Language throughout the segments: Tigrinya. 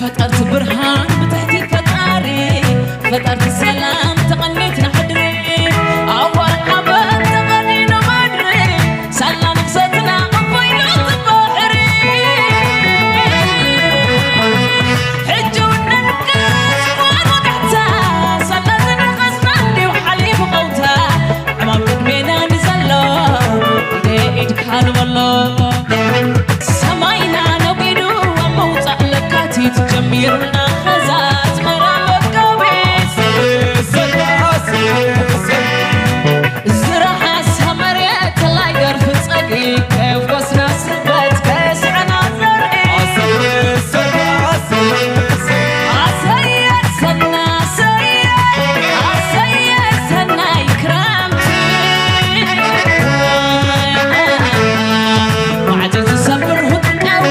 ፈጠርቲ ብርሃን ብትሕቲ ፈጣሪ፣ ፈጠርቲ ሰላም ተቐኒትና ሕድሪ፣ ኣዋል ሓበን ተቐዲኑ ምድሪ፣ ሳላ ነፍሰትና ኣቦይና እቲ ባሕሪ። ሕጂ እውን ነንቅስ ጓኖ ጋሕታ፣ ሳላ ዝነኸስና እንዲዩ ሓሊፉ ቀውታ፣ ዕማም ቅድሜና ንዘሎ ኢደ ኢድካ ንበሎ። ሰማይና ነጒዱ ኣብ ምውጻእ ለካቲት ጀሚሩና ኸዛ ኣስመራ መጋቢት። ዝረሓሳ መሬት ተላይ ገርፊ ጸግዒ ከፍኮስና ስበት ከስዕና ዘርኢ። ኣሰየ ሰና ኣሰየ ኣሰየ ሰናይ ክረምቲ። ማዕጾ ዝሰብር ህጥቃዊ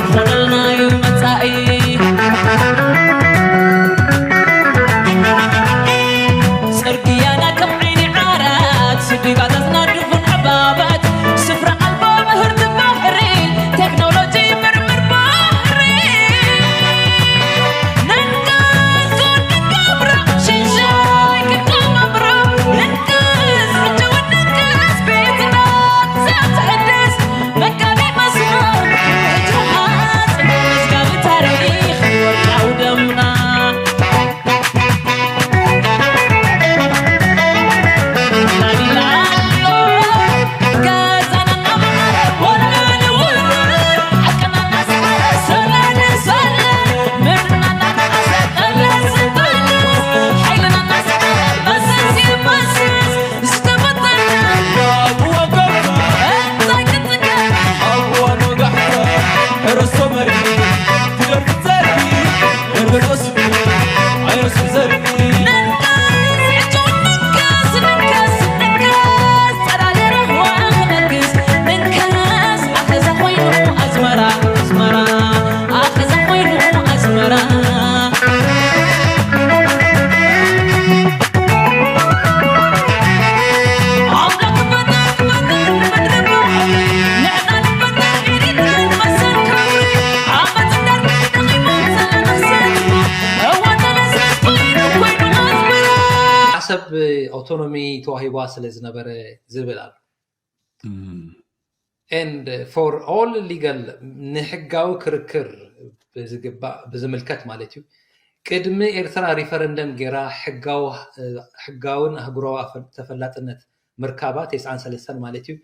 ኾነልናዩ መጻኢ። ጽርግያና ከም ዓይኒ ዓራት፣ ስዲጋታትና ድፉን ዕባባት፣ ስፍራ ኣልቦ ምህርቲ ባሕሪ፣ ቴክኖሎጂ ምርምር ባሕሪ። ነንቅስ ክንገብሮ፣ ሽንሻይ ክንቀባብሮ፣ ነንቅስ ሕጂ እውን ነንቅስ ቤትና ዘትሕድስ መጋቢ መስመር ሕጂ ሓጽ መዝጋቢ ታሪኽ ወርቃዊ ደምና። ዓሰብ ኣውቶኖሚ ተዋሂባ ስለ ዝነበረ ዝብል ኣሎ። And for all legal፣ ንሕጋዊ ክርክር ብዝግባእ ብዝምልከት ማለት እዩ። ቅድሚ ኤርትራ ሪፈረንደም ጌራ ሕጋዊ ሕጋውን ኣህጉራዊ ኣፈ- ተፈላጥነት ምርካባ ተስዓን ሰለስተን ማለት እዩ።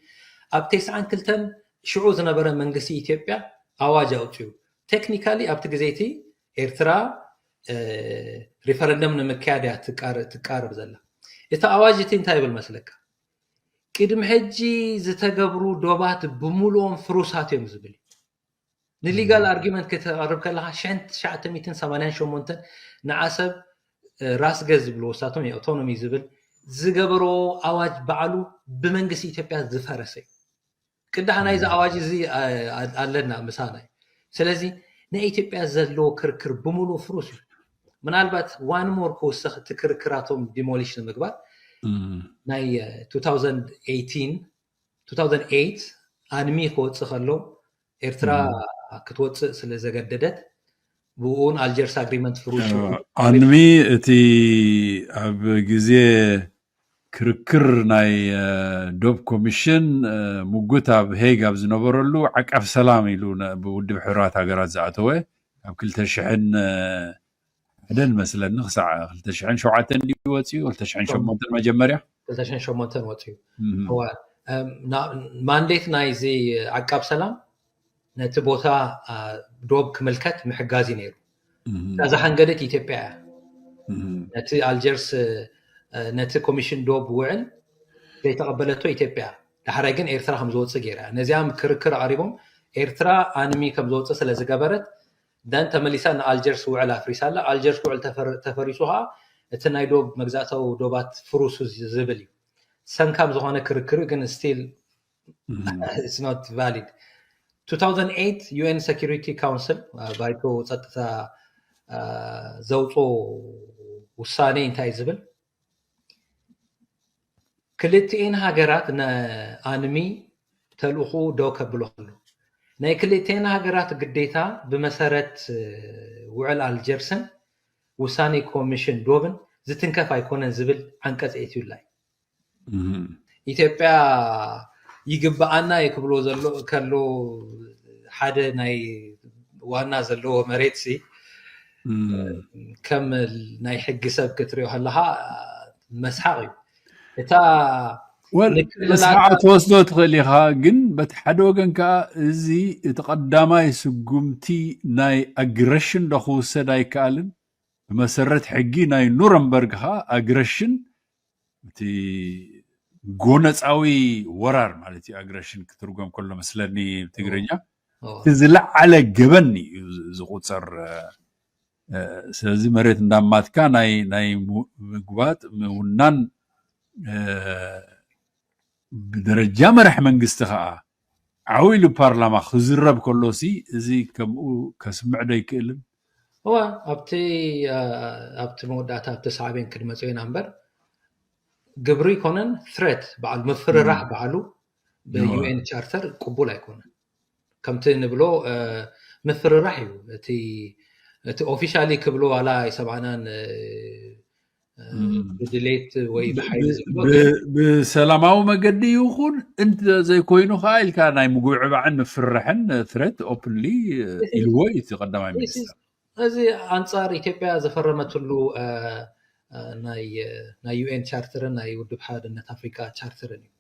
ኣብ ተስዓን ክልተን ሽዑ ዝነበረ መንግስቲ ኢትዮጵያ ኣዋጅ ኣውፅዩ። ቴክኒካሊ ኣብቲ ግዜ እቲ ኤርትራ ሪፈረንደም ንምክያድ እያ ትቃረ- ትቃረብ ዘላ። እቲ ኣዋጅ እቲ እንታይ ይብል መስለካ? ቅድሚ ሕጂ ዝተገብሩ ዶባት ብምሉኦም ፍሩሳት እዮም ዝብል እዩ። ንሊጋል ኣርጊመንት ከተቕርብ ከለኻ ሽሕን ትሽዓተ ሚእትን ሰማንያን ሸሞንተን ንዓሰብ ራስ ገዝ ዝብልዎ እሳቶም ኣውቶኖሚ ዝብል ዝገበርዎ ኣዋጅ ባዕሉ ብመንግስቲ ኢትዮጵያ ዝፈረሰ እዩ። ቅዳሕ ናይዚ ኣዋጅ እዚ ኣለና ምሳና እዩ። ስለዚ ናይ ኢትዮጵያ ዘለዎ ክርክር ብምሉእ ፍሩስ እዩ። ምናልባት ዋን ሞር ክውስኽ እቲ ክርክራቶም ዲሞሊሽ ንምግባር ናይ two thousand eighteen two thousand eight ኣንሚ ክወፅእ ከሎ ኤርትራ ክትወፅእ ስለ ዘገደደት ብኡን ኣልጀርስ ኣግሪመንት ፍሩስ እዩ። ኣንሚ እቲ ኣብ ግዜ ክርክር ናይ ዶብ ኮሚሽን ምጉት ኣብ ሄግ ኣብ ዝነበረሉ ዓቃብ ሰላም ኢሉ ብውድብ ሕራት ሃገራት ዝኣተወ ኣብ ክልተ ሽሕን ሕደን መስለኒ ክሳዕ ክልተ ሽሕን ሸውዓተን ድዩ ወፂኡ ክልተ ሽሕን ሸሞንተን መጀመርያ ክልተ ሽሕን ሸሞንተን ወፂኡ። ማንዴት ናይዚ ዓቃብ ሰላም ነቲ ቦታ ዶብ ክምልከት ምሕጋዝ እዩ ነይሩ። እዛ ዝሓንገደት ኢትዮጵያ እያ። ነቲ ኣልጀርስ ነቲ ኮሚሽን ዶብ ውዕል ዘይተቐበለቶ ኢትዮጵያ ዳሕራይ ግን ኤርትራ ከም ዝወፅእ ገይራ ነዚኣ ክርክር ኣቕሪቦም ኤርትራ ኣንሚ ከም ዝወፅእ ስለ ዝገበረት ደን ተመሊሳ ንኣልጀርስ ውዕል ኣፍሪሳ ኣላ። ኣልጀርስ ውዕል ተፈሪሱ ከዓ እቲ ናይ ዶብ መግዛእታዊ ዶባት ፍሩሱ ዝብል እዩ። ሰንካም ዝኾነ ክርክር ግን ስቲል it's not valid። two thousand eight UN Security Council ባይቶ ፀጥታ ዘውፅኦ ውሳኔ እንታይ ዝብል ክልቲኤን ሃገራት ንኣንሚ ተልእኹ ደው ከብሎ ከሎ ናይ ክልቴና ሃገራት ግዴታ ብመሰረት ውዕል ኣልጀርስን ውሳኔ ኮሚሽን ዶብን ዝትንከፍ ኣይኮነን ዝብል ዓንቀጽ ኤትዩላ እዩ። ኢትዮጵያ ይግብኣና እዩ ክብሎ ዘሎ ከሎ ሓደ ናይ ዋና ዘለዎ መሬት ሲ ከም ናይ ሕጊ ሰብ ክትሪኦ ከለካ መስሓቕ እዩ። እታ ወል መስሓቕ ትወስዶ ትኽእል ኢኻ፣ ግን በቲ ሓደ ወገን ከዓ እዚ እቲ ቀዳማይ ስጉምቲ ናይ ኣግረሽን ዶ ክውሰድ ኣይከኣልን? ብመሰረት ሕጊ ናይ ኑረንበርግ ከዓ ኣግረሽን እቲ ጎነፃዊ ወራር ማለት እዩ። ኣግረሽን ክትርጎም ከሎ መስለኒ ብትግርኛ እቲ ዝለዓለ ገበን እዩ ዝቁፀር። ስለዚ መሬት እንዳማትካ ናይ ናይ ምግባጥ ምውናን ብደረጃ መራሕ መንግስቲ ከዓ ዓው ኢሉ ፓርላማ ክዝረብ ከሎ ሲ እዚ ከምኡ ከስምዕ ዶ ይክእልን? እወ ኣብቲ ኣብቲ መወዳእታ ኣብቲ ሳዕቤን ክንመፅኦ ኢና እምበር ግብሪ ይኮነን threat በዓሉ ምፍርራሕ በዓሉ ብዩኤን ቻርተር ቅቡል ኣይኮነን። ከምቲ ንብሎ ምፍርራሕ እዩ እቲ እቲ ኦፊሻሊ ክብሎ ዋላ ኣይሰማዕናን ብድሌት ወይ ብሓይሊ ዝብሎ ብሰላማዊ መገዲ ይኹን እንተ ዘይኮይኑ ከዓ ኢልካ ናይ ምጉዕባዕን ምፍርራሕን threat openly ኢልዎ እዩ እቲ ቀዳማይ ሚኒስትር። እዚ ኣንፃር ኢትዮጵያ ዘፈረመትሉ ናይ ዩኤን ቻርተርን ናይ ውድብ ሓድነት ኣፍሪካ ቻርተርን እዩ።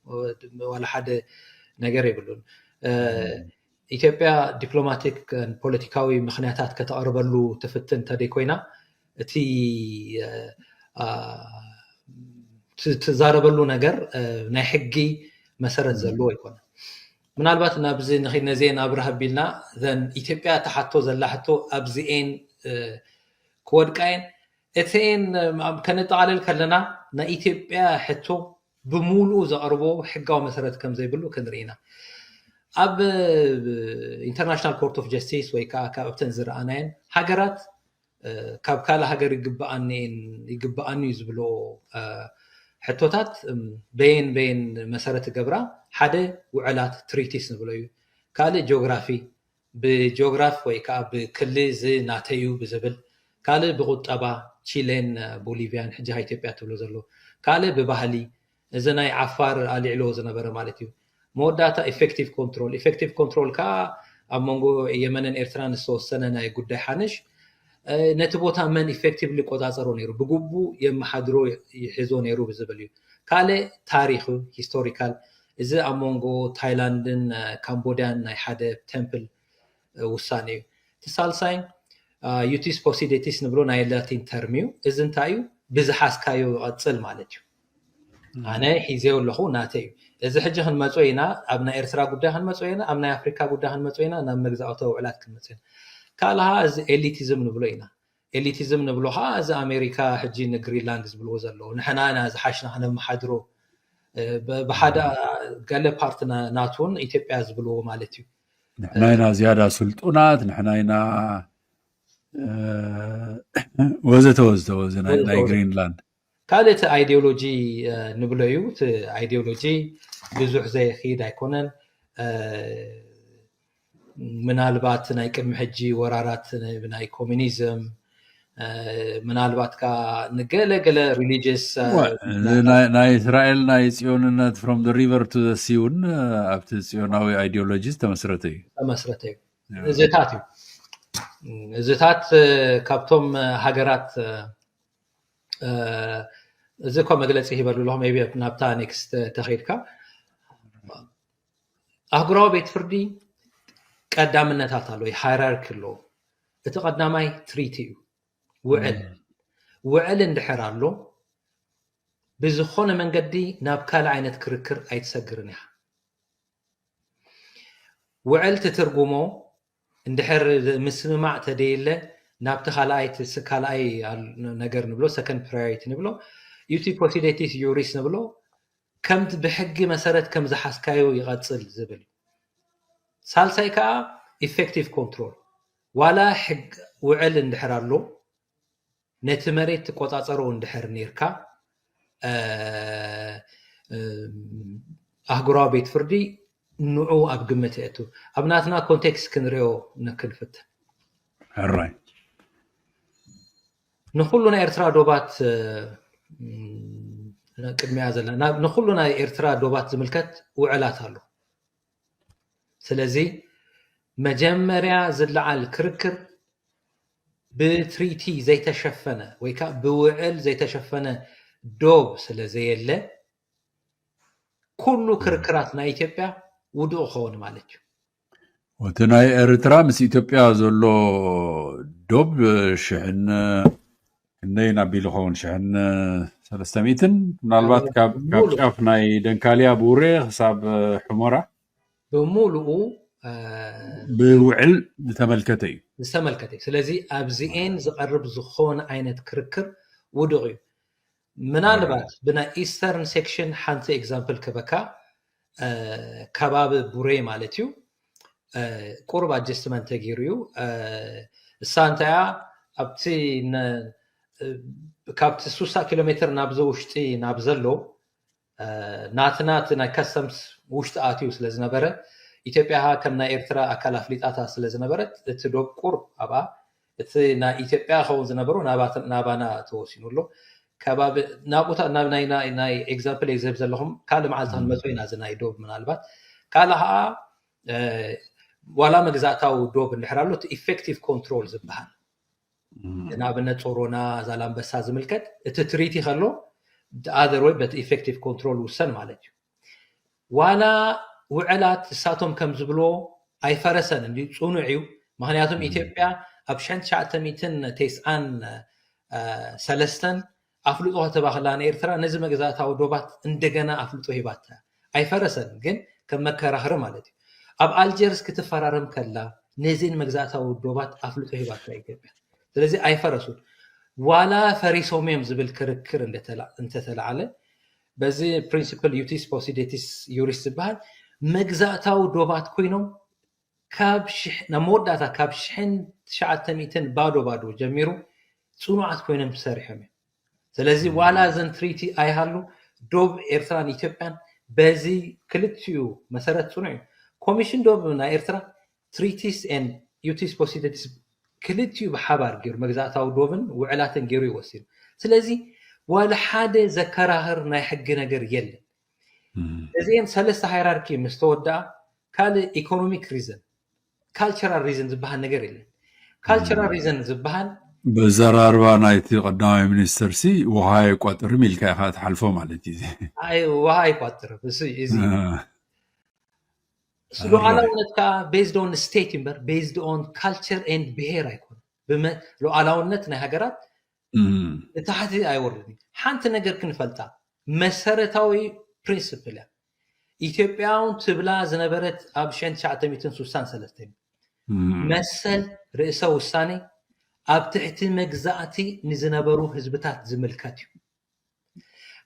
ዋላ ሓደ ነገር የብሉን። ኢትዮጵያ ዲፕሎማቲክ ፖለቲካዊ ምክንያታት ከተቕርበሉ ትፍትን እንተደይ ኮይና እቲ ትዛረበሉ ነገር ናይ ሕጊ መሰረት ዘለዎ ኣይኮነን። ምናልባት ናብዚ ነዚኤን ኣብርህ ኣቢልና ዘን ኢትዮጵያ ትሓቶ ዘላ ሕቶ ኣብዚኤን ክወድቃ እየን። እቲኤን ከነጠቓልል ከለና ናይ ኢትዮጵያ ሕቶ ብምሉኡ ዘቕርቦ ሕጋዊ መሰረት ከም ዘይብሉ ክንርኢ ኢና። ኣብ ኢንተርናሽናል ኮርት ኦፍ ጀስቲስ ወይ ከዓ ካብ ኣብተን ዝረኣናየን ሃገራት ካብ ካልእ ሃገር ይግብኣኒ እዩ ዝብሎ ሕቶታት በየን በየን መሰረት ይገብራ። ሓደ ውዕላት ትሪቲስ ንብሎ እዩ። ካልእ ጂኦግራፊ ብጂኦግራፍ ወይ ከዓ ብክሊ እዚ ናተዩ ብዝብል፣ ካልእ ብቁጠባ ቺሌን ቦሊቪያን ሕጂ ኢትዮጵያ ትብሎ ዘሎ፣ ካልእ ብባህሊ እዚ ናይ ዓፋር ኣልዕልዎ ዝነበረ ማለት እዩ። መወዳእታ ኢፌክቲቭ ኮንትሮል ኢፌክቲቭ ኮንትሮል ከዓ ኣብ መንጎ የመንን ኤርትራን ዝተወሰነ ናይ ጉዳይ ሓንሽ ነቲ ቦታ መን ኢፌክቲቭሊ ቆፃፀሮ ነይሩ ብግቡእ የመሓድሮ ይሕዞ ነይሩ ብዝብል እዩ። ካልእ ታሪክ ሂስቶሪካል እዚ ኣብ መንጎ ታይላንድን ካምቦዲያን ናይ ሓደ ቴምፕል ውሳኔ እዩ። እቲ ሳልሳይ ዩቲስ ፖሲዴቲስ ንብሎ ናይ ላቲን ተርም እዩ። እዚ እንታይ እዩ? ብዝሓዝካዮ ይቐፅል ማለት እዩ። ኣነ ሒዘዮ ኣለኹ ናተይ እዩ። እዚ ሕጂ ክንመፅኦ ኢና፣ ኣብ ናይ ኤርትራ ጉዳይ ክንመፅኦ ኢና፣ ኣብ ናይ ኣፍሪካ ጉዳይ ክንመፅኦ ኢና፣ ናብ መግዛእታዊ ውዕላት ክንመፅኦ ኢና። ካልእ እዚ ኤሊቲዝም ንብሎ ኢና። ኤሊቲዝም ንብሎ ከዓ እዚ ኣሜሪካ ሕጂ ንግሪንላንድ ዝብልዎ ዘለዉ ንሕና ኢና ዝሓሽና ከነመሓድሮ ብሓደ ገለ ፓርቲ ናቱ እውን ኢትዮጵያ ዝብልዎ ማለት እዩ። ንሕና ኢና ዝያዳ ስልጡናት፣ ንሕና ኢና ወዘተ ወዘተ ወዘ ናይ ግሪንላንድ። ካልእ እቲ ኣይዲዮሎጂ ንብሎ እዩ። እቲ ኣይዲዮሎጂ ብዙሕ ዘይክይድ ኣይኮነን። ምናልባት ናይ ቅድሚ ሕጂ ወራራት ናይ ኮሚኒዝም ምናልባት ከዓ ንገለ ገለ ሪሊጅስ ናይ እስራኤል ናይ ፅዮንነት from the river to the sea እውን ኣብቲ ፅዮናዊ ኣይዲዮሎጂ ዝተመስረተ እዩ። ተመስረተ እዩ። እዚታት እዩ። እዚታት ካብቶም ሃገራት እዚ እኳ መግለፂ ሂበሉ ኣለኹ ቢ ናብታ ኔክስት ተኸይድካ ኣህጉራዊ ቤት ፍርዲ ቀዳምነታት ኣለዎ፣ ሃይራርኪ ኣለዎ። እቲ ቀዳማይ ትሪቲ እዩ፣ ውዕል። ውዕል እንድሕር ኣሎ ብዝኾነ መንገዲ ናብ ካልእ ዓይነት ክርክር ኣይትሰግርን ኢኻ። ውዕል ትትርጉሞ እንድሕር ምስምማዕ ተደየለ ናብቲ ካልኣይ ካልኣይ ነገር ንብሎ ሰከንድ ፕራዮሪቲ ንብሎ ዩቲ ፖሲዴቲስ ዩሪስ ንብሎ ከምቲ ብሕጊ መሰረት ከም ዝሓዝካዮ ይቐፅል ዝብል እዩ። ሳልሳይ ከዓ ኢፌክቲቭ ኮንትሮል ዋላ ሕግ ውዕል እንድሕር ኣሎ ነቲ መሬት ትቆፃፀሮ እንድሕር ኔርካ ኣህጉራዊ ቤት ፍርዲ ንዑ ኣብ ግምት የእቱ። ኣብ ናትና ኮንቴክስት ክንሪኦ ንክንፍትን። ሕራይ ንኩሉ ናይ ኤርትራ ዶባት ቅድሚያ ዘላ ንኩሉ ናይ ኤርትራ ዶባት ዝምልከት ውዕላት ኣሎ። ስለዚ መጀመርያ ዝለዓል ክርክር ብትሪቲ ዘይተሸፈነ ወይ ከዓ ብውዕል ዘይተሸፈነ ዶብ ስለ ዘየለ ኩሉ ክርክራት ናይ ኢትዮጵያ ውዱእ ክኸውን ማለት እዩ። እቲ ናይ ኤርትራ ምስ ኢትዮጵያ ዘሎ ዶብ ሽሕን ክንደይ ናቢሉ ኸውን ሽሕን ሰለስተ ሚእትን ምናልባት ካብ ጫፍ ናይ ደንካልያ ቡሬ ክሳብ ሕሞራ ብምሉኡ ብውዕል ዝተመልከተ እዩ። ዝተመልከተ እዩ። ስለዚ ኣብዚኤን ዝቐርብ ዝኾነ ዓይነት ክርክር ውዱቕ እዩ። ምናልባት ብናይ ኢስተርን ሴክሽን ሓንቲ ኤግዛምፕል ክበካ ከባቢ ቡሬ ማለት እዩ። ቁሩብ ኣጀስትመንት ተገይሩ እዩ። እሳ እንታያ ኣብቲ ካብቲ ሱሳ ኪሎ ሜትር ናብዚ ውሽጢ ናብ ዘሎ ናትና እቲ ናይ ከስተምስ ውሽጢ ኣትዩ ስለ ዝነበረ ኢትዮጵያ ከም ናይ ኤርትራ ኣካል ኣፍሊጣታ ስለ ዝነበረት እቲ ዶብ ቁሩብ ኣብኣ እቲ ናይ ኢትዮጵያ ኸውን ዝነበሩ ናባና ተወሲኑ ኣሎ። ከባቢ ናብኡታ ናይ ኤግዛምፕል እየ ዝህብ ዘለኹም። ካልእ መዓልቲ ክንመፅኦ ኢና እዚ ናይ ዶብ ምናልባት ካልእ ከዓ ዋላ መግዛእታዊ ዶብ እንድሕር ኣሎ እቲ ኢፌክቲቭ ኮንትሮል ዝበሃል ንኣብነት ጾሮና ዛላምበሳ ዝምልከት እቲ ትሪቲ ከሎ ኣዘር ወይ በቲ ኢፌክቲቭ ኮንትሮል ውሰን ማለት እዩ። ዋላ ውዕላት እሳቶም ከም ዝብልዎ ኣይፈረሰን እንዲ ፅኑዕ እዩ። ምክንያቱም ኢትዮጵያ ኣብ ሽሕን ትሽዓተ ሚእትን ተስዓን ሰለስተን ኣፍልጦ ከተባክላ ንኤርትራ ነዚ መግዛእታዊ ዶባት እንደገና ኣፍልጦ ሂባታ ኣይፈረሰን ግን ከም መከራኸሪ ማለት እዩ። ኣብ ኣልጀርስ ክትፈራረም ከላ ነዚን መግዛእታዊ ዶባት ኣፍልጦ ሂባታ ኢትዮጵያ። ስለዚ ኣይፈረሱን። ዋላ ፈሪሶም እዮም ዝብል ክርክር እንተተላዓለ በዚ ፕሪንሲፕል ዩቲስ ፖሲዴቲስ ዩሪስ ዝበሃል መግዛእታዊ ዶባት ኮይኖም ካብ ናብ መወዳእታ ካብ ሽሕን ትሽዓተ ሚእትን ባዶ ባዶ ጀሚሩ ፅኑዓት ኮይኖም ሰሪሖም እዮም። ስለዚ ዋላ እዘን ትሪቲ ኣይሃሉ ዶብ ኤርትራን ኢትዮጵያን በዚ ክልቲኡ መሰረት ፅኑዕ እዩ። ኮሚሽን ዶብ ናይ ኤርትራ ትሪቲስ ን ዩቲስ ፖሲደቲስ ክልቲኡ ብሓባር ገይሩ መግዛእታዊ ዶብን ውዕላትን ገይሩ ይወሲኑ። ስለዚ ዋላ ሓደ ዘከራኽር ናይ ሕጊ ነገር የለን። እዚአን ሰለስተ ሃይራርኪ ምስ ተወደኣ ካልእ ኢኮኖሚክ ሪዝን ካልቸራል ሪዝን ዝበሃል ነገር የለን። ካልቸራል ሪዝን ዝበሃል በዘራርባ ናይቲ ቀዳማይ ሚኒስትር ሲ ውሃ ኣይቋጥርም ኢልካ ኢኻ ትሓልፎ ማለት እዩ። ውሃ ኣይቋጥርም እዚ ሉዓላውነት ከዓ ቤዝድ ኦን ስቴት እምበር ቤዝድ ኦን ካልቸር ኤንድ ብሄር ኣይኮነ። ሉዓላውነት ናይ ሃገራት ንታሕቲ ኣይወርድን። ሓንቲ ነገር ክንፈልጣ መሰረታዊ ፕሪንስፕል እያ። ኢትዮጵያ እውን ትብላ ዝነበረት ኣብ ሽሕን ትሽዓተ ሚእትን ስሳን ሰለስተን መሰል ርእሰ ውሳኔ ኣብ ትሕቲ መግዛእቲ ንዝነበሩ ህዝብታት ዝምልከት እዩ።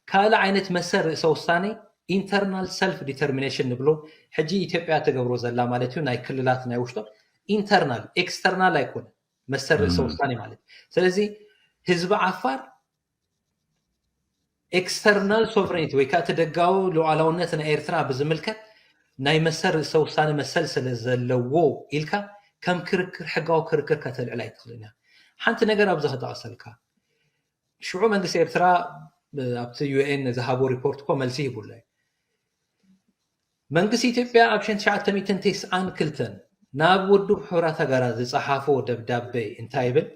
ካልእ ዓይነት መሰል ርእሰ ውሳኔ ኢንተርናል ሰልፍ ዲተርሚኔሽን ንብሎ ሕጂ ኢትዮጵያ ትገብሮ ዘላ ማለት እዩ። ናይ ክልላት ናይ ውሽጦም ኢንተርናል ኤክስተርናል ኣይኮነ መሰል ርእሰ ውሳኔ ማለት ስለዚ ህዝቢ ዓፋር ኤክስተርናል ሶቨሬኒቲ ወይ ከዓ እቲ ደጋዊ ሉዓላውነት ናይ ኤርትራ ብዝምልከት ናይ መሰል ርእሰ ውሳኔ መሰል ስለ ዘለዎ ኢልካ ከም ክርክር ሕጋዊ ክርክር ከተልዕል ኣይትኽእልን እያ። ሓንቲ ነገር ኣብዚ ክጠቕሰልካ ሽዑ መንግስቲ ኤርትራ ኣብቲ ዩኤን ዝሃቦ ሪፖርት እኮ መልሲ ሂቡላ እዩ። መንግስቲ ኢትዮጵያ ኣብ ሽሕን ትሽዓተ ሚእትን ተስዓን ክልተን ናብ ውድብ ሕቡራት ሃገራት ዝፀሓፎ ደብዳቤ እንታይ ይብል?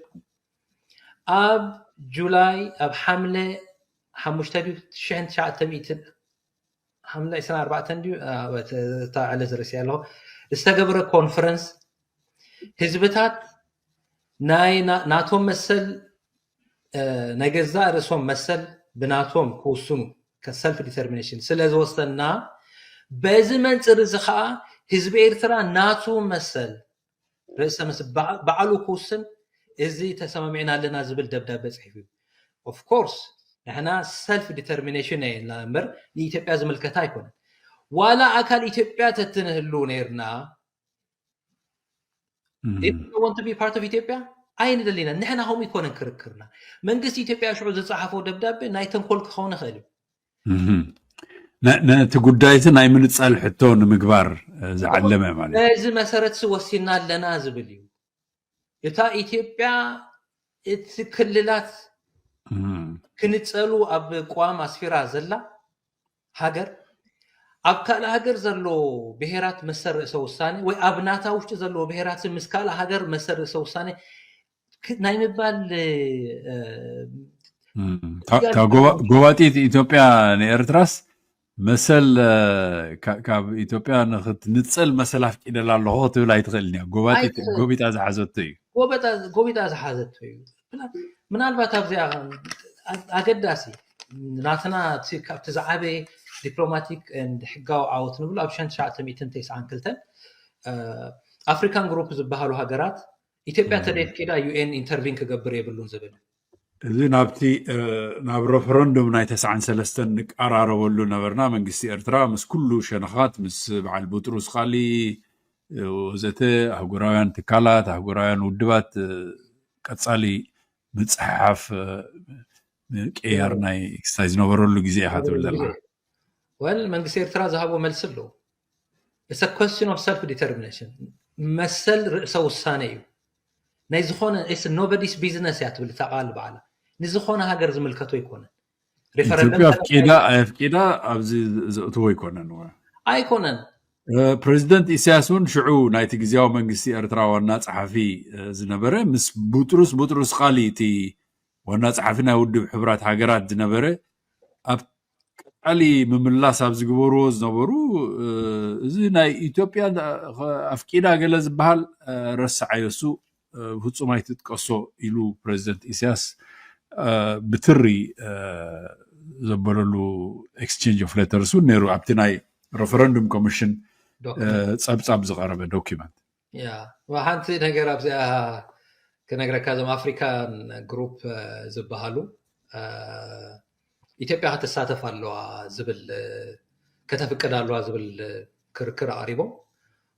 ኣብ ጁላይ ኣብ ሓምለ ሓሙሽተ ድዩ ሽሕን ትሽዓተ ሚእትን ሓምለ ዕስራን ኣርባዕተን ድዩ እታ ዕለት ርእሲ ኣለኹ ዝተገብረ ኮንፈረንስ ህዝብታት ናይ ናቶም መሰል ናይ ገዛእ ርእሶም መሰል ብናቶም ክውስኑ ሰልፍ ዲተርሚኔሽን ስለ ዝወሰንና በዚ መንፅር እዚ ከዓ ህዝቢ ኤርትራ ናቱ መሰል ርእሰ ምስ ባዕሉ ክውስን እዚ ተሰማሚዕና ኣለና ዝብል ደብዳቤ ፅሒፉ እዩ። ኦፍኮርስ ንሕና ሰልፍ ዲተርሚኔሽን የና እምበር ንኢትዮጵያ ዝምልከታ ኣይኮነን። ዋላ ኣካል ኢትዮጵያ ተትንህሉ ነርና want to be part of ኢትዮጵያ ኣይንደሊና። ንሕና ከምኡ ይኮነን ክርክርና። መንግስቲ ኢትዮጵያ ሽዑ ዝፀሓፎ ደብዳቤ ናይ ተንኮል ክኸውን ይኽእል እዩ። ነቲ ጉዳይ እቲ ናይ ምንፃል ሕቶ ንምግባር ዝዓለመ ማለት። በዚ መሰረት ሲ ወሲና ኣለና ዝብል እዩ። እታ ኢትዮጵያ እቲ ክልላት ክንፀሉ ኣብ ቅዋም ኣስፊራ ዘላ ሃገር ኣብ ካልእ ሃገር ዘሎ ብሄራት መሰል ርእሰ ውሳኔ ወይ ኣብ ናታ ውሽጢ ዘለዎ ብሄራት ምስ ካልእ ሃገር መሰል ርእሰ ውሳኔ ናይ ምባል ጎባጢት ኢትዮጵያ ንኤርትራስ መሰል ካብ ኢትዮጵያ ንክትንፀል መሰል ኣፍቂደላ ኣለኹ ክትብል ኣይትኽእልን እያ። ጎቢጣ ዝሓዘቶ እዩ። ጎቢጣ ዝሓዘቶ እዩ። ምናልባት ኣብዚኣ ኣገዳሲ ናትና ካብቲ ዝዓበየ ዲፕሎማቲክ ሕጋዊ ዓወት ንብሎ ኣብ ሸን ትሽዓተ ሚእትን ተስዓን ክልተን ኣፍሪካን ግሩፕ ዝበሃሉ ሃገራት ኢትዮጵያ ተደፍቂዳ ዩኤን ኢንተርቪን ክገብር የብሉን ዝብል እዚ ናብቲ ናብ ረፈረንዱም ናይ ተስዓን ሰለስተን ንቀራረበሉ ነበርና። መንግስቲ ኤርትራ ምስ ኩሉ ሸነኻት ምስ በዓል ቡጥሩስ ኻሊ ወዘተ ኣህጉራውያን ትካላት ኣህጉራውያን ውድባት ቀጻሊ ምጽሕሓፍ ቅያር ናይ ክስታይ ዝነበረሉ ግዜ ኢኻ ትብል ዘለኻ። ወል መንግስቲ ኤርትራ ዝሃቦ መልሲ ኣለዎ። It's a question of self determination። መሰል ርእሰ ውሳነ እዩ። ናይ ዝኾነ nobody's business እያ ትብል እታ ቃል በዓላ። ንዝኾነ ሃገር ዝምልከቶ ኣይኮነን። ኢትዮጵያ ኣፍቂዳ ኣየፍቂዳ ኣብዚ ዘእትዎ ኣይኮነን። ኣይኮነን። ፕሬዚደንት ኢሳያስ እውን ሽዑ ናይቲ ግዜያዊ መንግስቲ ኤርትራ ዋና ጸሓፊ ዝነበረ ምስ ቡጥሩስ ቡጥሩስ ኻሊ እቲ ዋና ጸሓፊ ናይ ውድብ ሕቡራት ሃገራት ዝነበረ ኣብ ቀጻሊ ምምላስ ኣብ ዝግበርዎ ዝነበሩ እዚ ናይ ኢትዮጵያ ኣፍቂዳ ገለ ዝበሃል ረስዓዮ እሱ ፍጹም ኣይትጥቀሶ ኢሉ ፕሬዚደንት ኢሳያስ ብትሪ ዘበለሉ exchange of letters እውን ነይሩ ኣብቲ ናይ referendum commission ጸብጻብ ዝቐረበ ዶኪመንት። ሓንቲ ነገር ኣብዚኣ ክነግረካ እዞም ኣፍሪካን ግሩፕ ዝበሃሉ ኢትዮጵያ ከተሳተፍ ኣለዋ ዝብል ከተፍቅድ ኣለዋ ዝብል ክርክር ኣቕሪቦም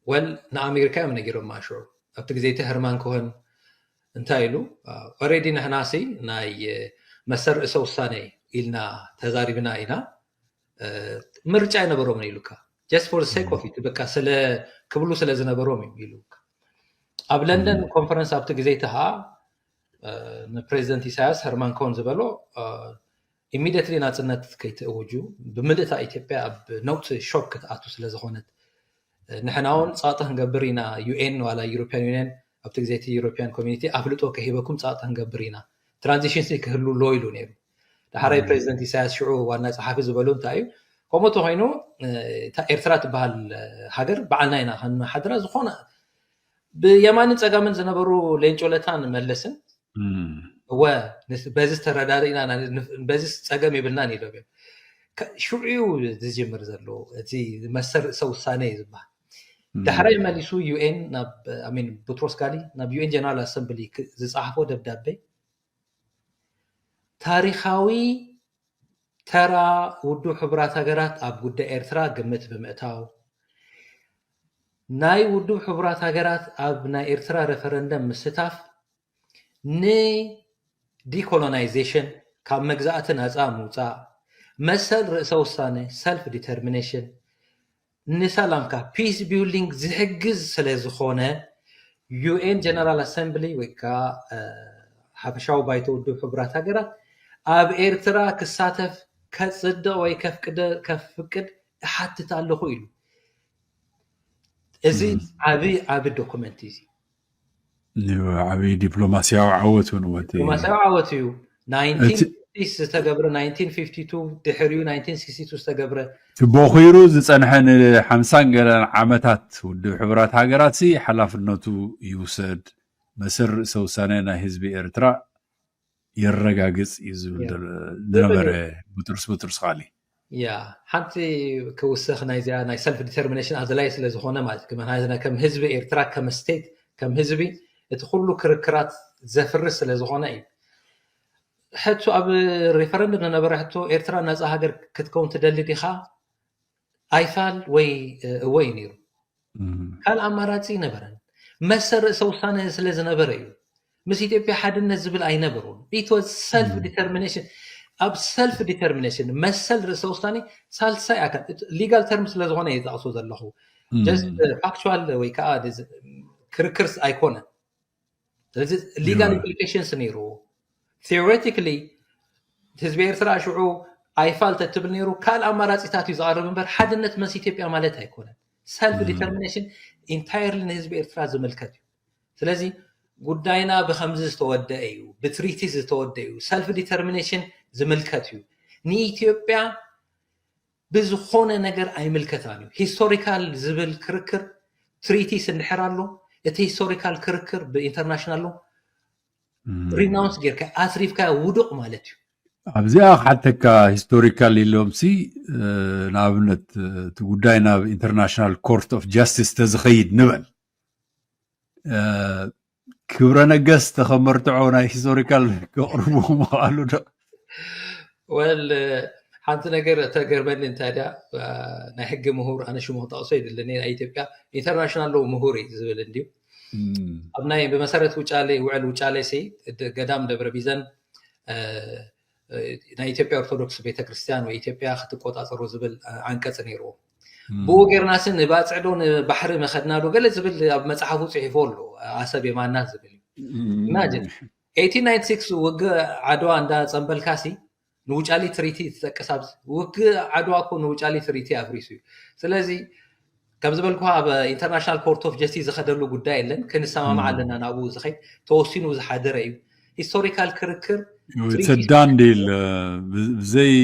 ወል ንኣሜሪካ እዮም ነጊሮም ማሽዑ ኣብቲ ግዜ እቲ ህርማን ኮሆን እንታይ ኢሉ already ንሕናሲ ናይ መሰል ርእሰ ውሳኔ ኢልና ተዛሪብና ኢና ምርጫ ኣይነበሮምን ኢሉካ just for sake of it በቃ ስለ ክብሉ ስለ ዝነበሮም እዩ ኢሉካ ኣብ ለንደን ኮንፈረንስ ኣብቲ ግዜ እቲ ከዓ ንፕሬዚደንት ኢሳያስ ህርማን ኮሆን ዝበሎ immediately ናፅነት ከይትእውጁ ብምልእታ ኢትዮጵያ ኣብ ነውፅ ሾክ ክትኣቱ ስለዝኾነት ንሕና እውን ፀቕጢ ክንገብር ኢና ዩኤን ዋላ European Union ኣብቲ ግዜ እቲ European Community ኣፍልጦ ከሂበኩም ፀቕጢ ክንገብር ኢና transition ሲ ክህሉ ኣሎ ኢሉ ነይሩ ዳሕራይ ፕሬዚደንት ኢሳያስ ሽዑ ዋና ፀሓፊ ዝበሉ እንታይ እዩ ከምኡ ተኮይኑ እታ ኤርትራ ትበሃል ሃገር በዓልና ኢና ከነሓድራ ዝኾነ ብየማንን ፀጋምን ዝነበሩ ሌንጮ ለታን መለስን እወ በዚ ተረዳድእና በዚ ፀገም የብልናን ኢሎም እዮም ሽዑ እዩ ዝጅምር ዘሎ እቲ መሰል ርእሰ ውሳነ እዩ ዝበሃል ዳሕራይ መሊሱ ዩኤን ናብ ቡትሮስ ጋሊ ናብ ዩኤን ጀነራል ኣሰምብሊ ዝፀሓፎ ደብዳቤ ታሪካዊ ተራ ውድብ ሕቡራት ሃገራት ኣብ ጉዳይ ኤርትራ ግምት ብምእታው ናይ ውድብ ሕቡራት ሃገራት ኣብ ናይ ኤርትራ ሬፈረንደም ምስታፍ ን decolonization ካብ መግዛእቲ ነፃ ምውፃእ መሰል ርእሰ ውሳነ self determination ንሰላምካ peace building ዝሕግዝ ስለ ዝኾነ ዩኤን ጀነራል ኣሰምብሊ ወይ ከዓ ሓፈሻዊ ባይቶ ውድብ ሕቡራት ሃገራት ኣብ ኤርትራ ክሳተፍ ከፅድቕ ወይ ከፍቅድ እሓትት ኣለኹ ኢሉ እዚ ዓብይ ዓቢ ዶኩመንት እዩ ዓብይ ዲፕሎማሲያዊ ዓወት እውን ወቲ ዲፕሎማሲያዊ ዓወት እዩ ዝተገብረ ድሕሪኡ ዝተገብረ ቦኺሩ ዝፀንሐ ንሓምሳን ገለን ዓመታት ውድብ ሕቡራት ሃገራት ሓላፍነቱ ይውሰድ መሰል ርእሰ ውሳነ ናይ ህዝቢ ኤርትራ የረጋግፅ እዩ ዝብል ዝነበረ ብጥርስ ብጥርስ ኻሊ ያ ሓንቲ ክውስኽ ናይዚኣ ናይ self determination ኣድላይ ስለ ዝኾነ ማለት ከም ህዝቢ ኤርትራ ከም state ከም ህዝቢ እቲ ኩሉ ክርክራት ዘፍርስ ስለ ዝኾነ እዩ ሕቶ ኣብ referendum ዝነበረ ሕቶ ኤርትራ ነፃ ሃገር ክትከውን ትደሊ ዲኻ ኣይፋል ወይ እወ እዩ ነይሩ ካልእ ኣማራፂ ነበረን መሰል ርእሰ ውሳነ ስለ ዝነበረ እዩ ምስ ኢትዮጵያ ሓድነት ዝብል ኣይነበሩን it was self determination ኣብ ሰልፍ ዲተርሚኔሽን መሰል ርእሰ ውሳኔ ሳልሳይ ኣካል ሊጋል ተርም ስለ ዝኾነ እየ ዝጠቕሶ ዘለኹ። ጀስት ፋክቹዋል ወይ ከዓ ክርክርስ ኣይኮነን። ስለዚ ሊጋል ኢምፕሊኬሽንስ ነይሩ። ቴዎሬቲካሊ ህዝቢ ኤርትራ ሽዑ ኣይፋል ተትብል ነይሩ ካልእ ኣማራፂታት እዩ ዝቐርብ እምበር ሓድነት መስ ኢትዮጵያ ማለት ኣይኮነን። ሰልፍ ዲተርሚኔሽን ኢንታየርሊ ንህዝቢ ኤርትራ ዝምልከት እዩ። ስለዚ ጉዳይና ብከምዚ ዝተወደአ እዩ፣ ብትሪቲ ዝተወደአ እዩ፣ ሰልፍ ዲተርሚኔሽን ዝምልከት እዩ። ንኢትዮጵያ ብዝኾነ ነገር ኣይምልከታን እዩ። ሂስቶሪካል ዝብል ክርክር ትሪቲስ እንድሕር ኣሎ እቲ ሂስቶሪካል ክርክር ብኢንተርናሽናል ሎ ሪናውንስ ጌርካ ኣስሪፍካ ውዱቕ ማለት እዩ። ኣብዚኣ ክሓተካ ሂስቶሪካል ኢሎም ሲ ንኣብነት እቲ ጉዳይ ናብ ኢንተርናሽናል ኮርት ኦፍ ጃስቲስ ተዝኸይድ ንበል ክብረ ነገስት ተኸመርትዖ ናይ ሂስቶሪካል ከቕርቡ ምኽኣሉ ዶ? ወል ሓንቲ ነገር ተገርመኒ እንታይ ድያ ናይ ሕጊ ምሁር ኣነ ሽሙ ክጠቕሶ ይድለኒ ናይ ኢትዮጵያ ኢንተርናሽናል ሎው ምሁር እዩ ዝብል እንድዩ ኣብ ናይ ብመሰረት ውጫሌ ውዕል ውጫሌ ሲ ገዳም ደብረ ቢዘን ናይ ኢትዮጵያ ኦርቶዶክስ ቤተክርስትያን ወይ ኢትዮጵያ ክትቆፃፀሩ ዝብል ዓንቀፂ ነይርዎ። ብኡ ጌርና ሲ ንባፅዕ ዶ ንባሕሪ መኸድና ዶ ገለ ዝብል ኣብ መፅሓፉ ፅሒፎ ኣሎ። ኣሰብ የማና ዝብል እዩ። ኢማጂን ኤይቲን ናይንቲ ሲክስ ውግእ ዓድዋ እንዳ ፀንበልካ ሲ ንውጫሊ ትሪቲ ትጠቅስ ኣብዚ ውግእ ዓድዋ እኮ ንውጫሊ ትሪቲ ኣፍሪሱ እዩ። ስለዚ ከም ዝበልኩ ኣብ ኢንተርናሽናል ኮርት ኦፍ ጀስቲስ ዝኸደሉ ጉዳይ የለን። ክንሰማማዕ ኣለና ናብኡ ዝኸይድ ተወሲኑ ዝሓደረ እዩ። ሂስቶሪካል ክርክር ሰዳን ዲል ብዘይ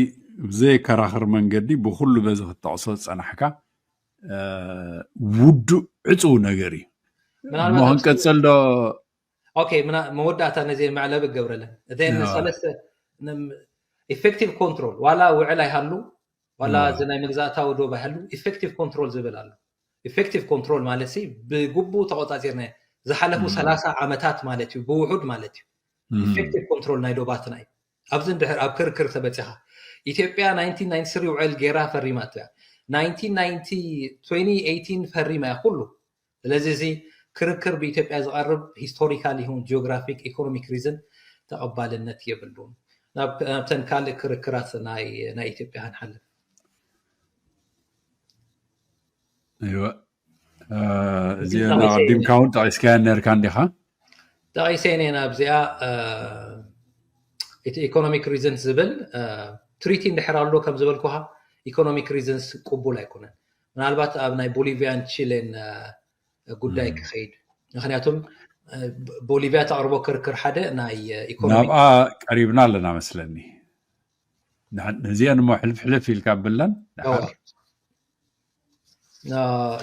ብዘየከራኽር መንገዲ ብኩሉ በዚ ክትጠቕሶ ዝፀናሕካ ውዱእ ዕፁው ነገር እዩ። እሞ ክንቀፅል ዶ? ኦኬ፣ መወዳእታ ነዚ መዕለቢ እገብረለን እተን ሰለስተ ኢፌክቲቭ ኮንትሮል ዋላ ውዕል ኣይሃሉ ዋላ እዚ ናይ መግዛእታዊ ዶብ ኣይሃሉ ኢፌክቲቭ ኮንትሮል ዝብል ኣሎ። ኢፌክቲቭ ኮንትሮል ማለት ሲ ብግቡእ ተቆፃፂርና ዝሓለፉ ሰላሳ ዓመታት ማለት እዩ ብውሑድ ማለት እዩ። ኢፌክቲቭ ኮንትሮል ናይ ዶባትና እዩ። ኣብዚ እንድሕር ኣብ ክርክር ተበፂኻ ኢትዮጵያ ናይንቲን ናይንቲ ስሪ ውዕል ጌራ ፈሪማቶ እያ። ናይንቲን ናይንቲ ትዌንቲ ኤይቲን ፈሪማ እያ ኩሉ። ስለዚ እዚ ክርክር ብኢትዮጵያ ዝቐርብ ሂስቶሪካል ይኹን ጂኦግራፊክ ኢኮኖሚክ ሪዝን ተቐባልነት የብሉን። ናብተን ካልእ ክርክራት ናይ ኢትዮጵያ ክንሓልፍ እዚኣ ኣቐዲምካ እውን ጠቒስካያ ነርካ እንዲኻ ጠቒሰ ኔ ናብዚኣ እቲ ኢኮኖሚክ ሪዝንስ ዝብል ትሪቲ እንድሕር ኣሎ ከም ዝበልኩኻ ኢኮኖሚክ ሪዝንስ ቅቡል ኣይኮነን። ምናልባት ኣብ ናይ ቦሊቪያን ቺሌን ጉዳይ ክኸይድ ምክንያቱም ቦሊቪያ ተቕርቦ ክርክር ሓደ ናይ ኢኮኖሚ ናብኣ ቀሪብና ኣለና መስለኒ። ነዚአን እሞ ሕልፍ ሕልፍ ኢልካ ብለን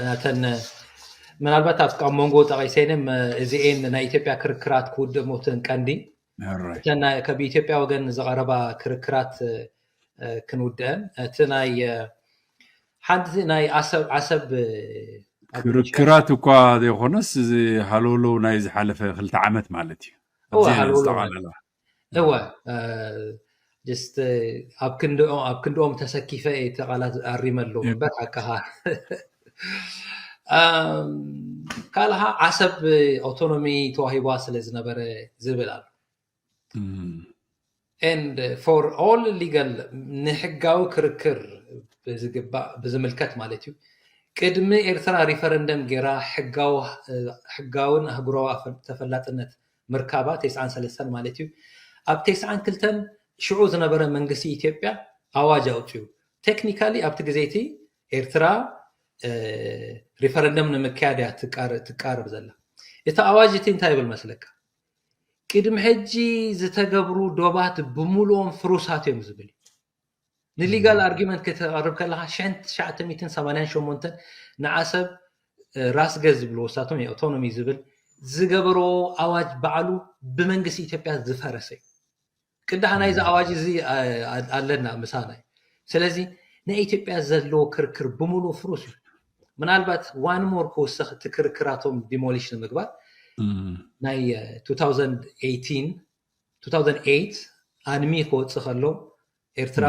ናተን ምናልባት ኣብ ካብ መንጎ ጠቒሰይንም እዚኤን ናይ ኢትዮጵያ ክርክራት ክውድእ ሞትን ቀንዲ ካብ ኢትዮጵያ ወገን ዝቐረባ ክርክራት ክንውድአን እቲ ናይ ሓንቲ ናይ ዓሰብ ዓሰብ ክርክራት እኳ ዘይኮነስ እዚ ሃለውለው ናይ ዝሓለፈ ክልተ ዓመት ማለት እዩ። እወ ጀስት ኣብ ክንድኦም ኣብ ክንድኦም ተሰኪፈ እቲ ቃላት ኣሪመ ኣለዉ እምበር ሓቅኻ ካልኻ ዓሰብ ኣውቶኖሚ ተዋሂቧ ስለ ዝነበረ ዝብል ኣሎ and for all legal ንሕጋዊ ክርክር ብዝግባእ ብዝምልከት ማለት እዩ ቅድሚ ኤርትራ ሪፈረንደም ጌራ ሕጋውን ኣህጉራዊ ተፈላጥነት ምርካባ ተስዓን ሰለስተን ማለት እዩ ኣብ ተስዓን ክልተን ሽዑ ዝነበረ መንግስቲ ኢትዮጵያ ኣዋጅ ኣውፅኡ technically ኣብቲ ግዜ እቲ ኤርትራ ሪፈረንደም ንምክያድ እያ ትቃረብ ዘላ እቲ ኣዋጅ እቲ እንታይ ይብል መስለካ ቅድሚ ሕጂ ዝተገብሩ ዶባት ብምሉኦም ፍሩሳት እዮም ዝብል እዩ ንሊጋል ኣርጊመንት ከተቕርብ ከለካ ሽሕን ትሽዓተ ሚእትን ሰማንያን ሸሞንተን ንዓሰብ ራስ ገዝ ዝብልዎ ንሳቶም ኣውቶኖሚ ዝብል ዝገበርዎ ኣዋጅ ባዕሉ ብመንግስቲ ኢትዮጵያ ዝፈረሰ እዩ ቅዳሕ ናይዚ ኣዋጅ እዚ ኣለና ምሳና እዩ ስለዚ ናይ ኢትዮጵያ ዘለዎ ክርክር ብምሉ ፍሩስ እዩ ምናልባት one more ክውስኽ እቲ ክርክራቶም ዲሞሊሽ ንምግባር ናይ two thousand eighteen two thousand eight ኣንሚ ክወፅእ ከሎ ኤርትራ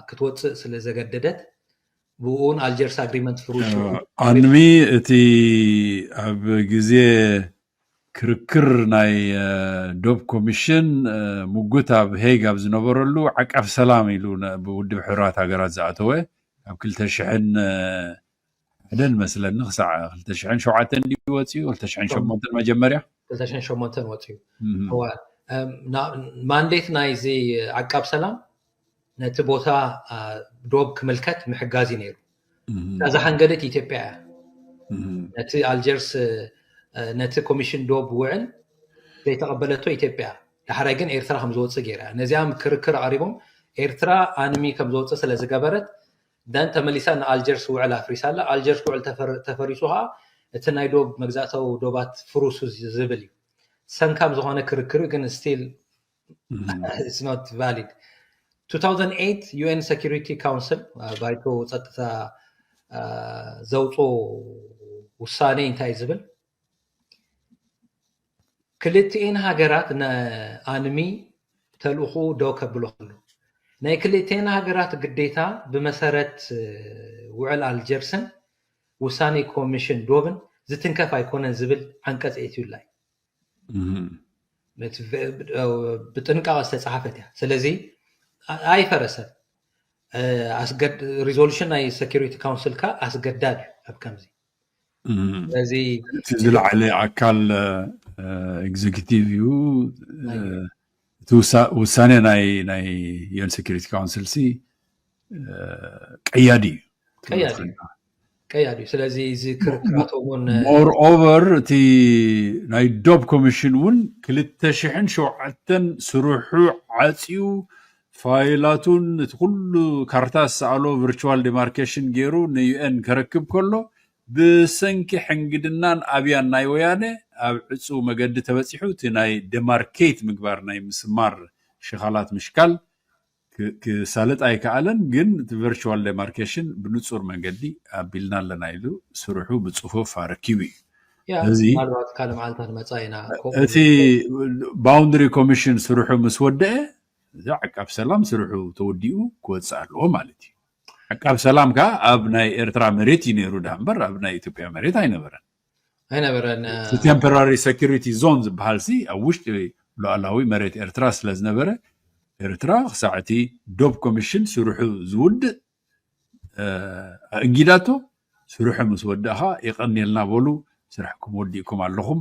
ክትወፅእ ስለ ዘገደደት ብኡን ኣልጀርስ ኣግሪመንት ፍሩስ ኣንሚ እቲ ኣብ ግዜ ክርክር ናይ ዶብ ኮሚሽን፣ ምጉት ኣብ ሄግ ኣብ ዝነበረሉ፣ ዓቃብ ሰላም ኢሉ ብውድብ ሕራት ሃገራት ዝኣተወ፣ ኣብ ክልተ ሽሕን ሓደን መስለኒ ክሳዕ ክልተ ሽሕን ሸውዓተን ድዩ ወፂኡ? ክልተ ሽሕን ሸሞንተን መጀመርያ? ክልተ ሽሕን ሸሞንተን ወፂኡ። ማንዴት ናይዚ ዓቃብ ሰላም ነቲ ቦታ ዶብ ክምልከት ምሕጋዝ እዩ ነይሩ። እዛ ዝሓንገደት ኢትዮጵያ እያ። ነቲ ኣልጀርስ ነቲ ኮሚሽን ዶብ ውዕል ዘይተቐበለቶ ኢትዮጵያ፣ ዳሕራይ ግን ኤርትራ ከም ዝወፅእ ገይራ። ነዚኣ ክርክር ኣቕሪቦም ኤርትራ ኣንሚ ከም ዝወፅእ ስለ ዝገበረት፣ ደን ተመሊሳ ንኣልጀርስ ውዕል ኣፍሪሳ ኣላ። ኣልጀርስ ውዕል ተፈሪሱ ከዓ እቲ ናይ ዶብ መግዛእታዊ ዶባት ፍሩሱ ዝብል እዩ። ሰንካም ዝኾነ ክርክር እዩ፣ ግን ስቲል it's not valid። two thousand eight UN Security Council ባይቶ ፀጥታ ዘውፅኦ ውሳኔ እንታይ ዝብል፣ ክልቲኤን ሃገራት ንኣንሚ ተልእኹ ደው ከብሎ ከሎ፣ ናይ ክልቲኤን ሃገራት ግዴታ ብመሰረት ውዕል ኣልጀርስን ውሳኔ ኮሚሽን ዶብን ዝትንከፍ ኣይኮነን ዝብል ዓንቀፅ ኤትዩላ እዩ። ብጥንቃቐ ዝተፃሓፈት እያ። ስለዚ ኣይፈረሰን። ሪዞሉሽን ናይ ሴኩሪቲ ካውንስል ካ ኣስገዳድ እዩ ኣብ ከምዚ። ስለዚ እቲ ዝለዓለ ኣካል ኤግዜኪቲቭ እዩ። እቲ ውሳኔ ናይ ናይ ዩኤን ሴኩሪቲ ካውንስል ሲ ቀያዲ እዩ። ቀያዲ እዩ። ስለዚ እዚ ክርክራቶም እውን ሞር ኦቨር እቲ ናይ ዶብ ኮሚሽን እውን ክልተ ሽሕን ሸውዓተን ስርሑ ዓፅዩ ፋይላቱን እቲ ኩሉ ካርታ ዝሰኣሎ ቨርቹዋል ዲማርኬሽን ገይሩ ንዩኤን ከረክብ ከሎ ብሰንኪ ሕንግድናን ኣብያን ናይ ወያነ ኣብ ዕፁ መገዲ ተበፂሑ እቲ ናይ ዲማርኬት ምግባር ናይ ምስማር ሽኻላት ምሽካል ክሳለጥ ኣይከኣለን። ግን እቲ ቨርቹዋል ዴማርኬሽን ብንፁር መንገዲ ኣቢልና ኣለና ኢሉ ስርሑ ብፅፉፍ ኣረኪቡ እዩ። እዚ ምናልባት ካልእ መዓልታት ንመፃ ኢና። እቲ ባውንድሪ ኮሚሽን ስርሑ ምስ ወደአ እዚ ዓቃብ ሰላም ስርሑ ተወዲኡ ክወፅእ ኣለዎ ማለት እዩ። ዓቃብ ሰላም ከዓ ኣብ ናይ ኤርትራ መሬት እዩ ነይሩ ዳ እምበር ኣብ ናይ ኢትዮጵያ መሬት ኣይነበረን። ኣይነበረን። ቴምፖራሪ ሴኩሪቲ ዞን ዝበሃል ሲ ኣብ ውሽጢ ሉዓላዊ መሬት ኤርትራ ስለ ዝነበረ ኤርትራ ክሳዕ እቲ ዶብ ኮሚሽን ስርሑ ዝውድእ ኣእንጊዳቶ። ስርሑ ምስ ወደእኻ የቐንየልና በሉ፣ ስራሕኩም ወዲእኩም ኣለኹም፣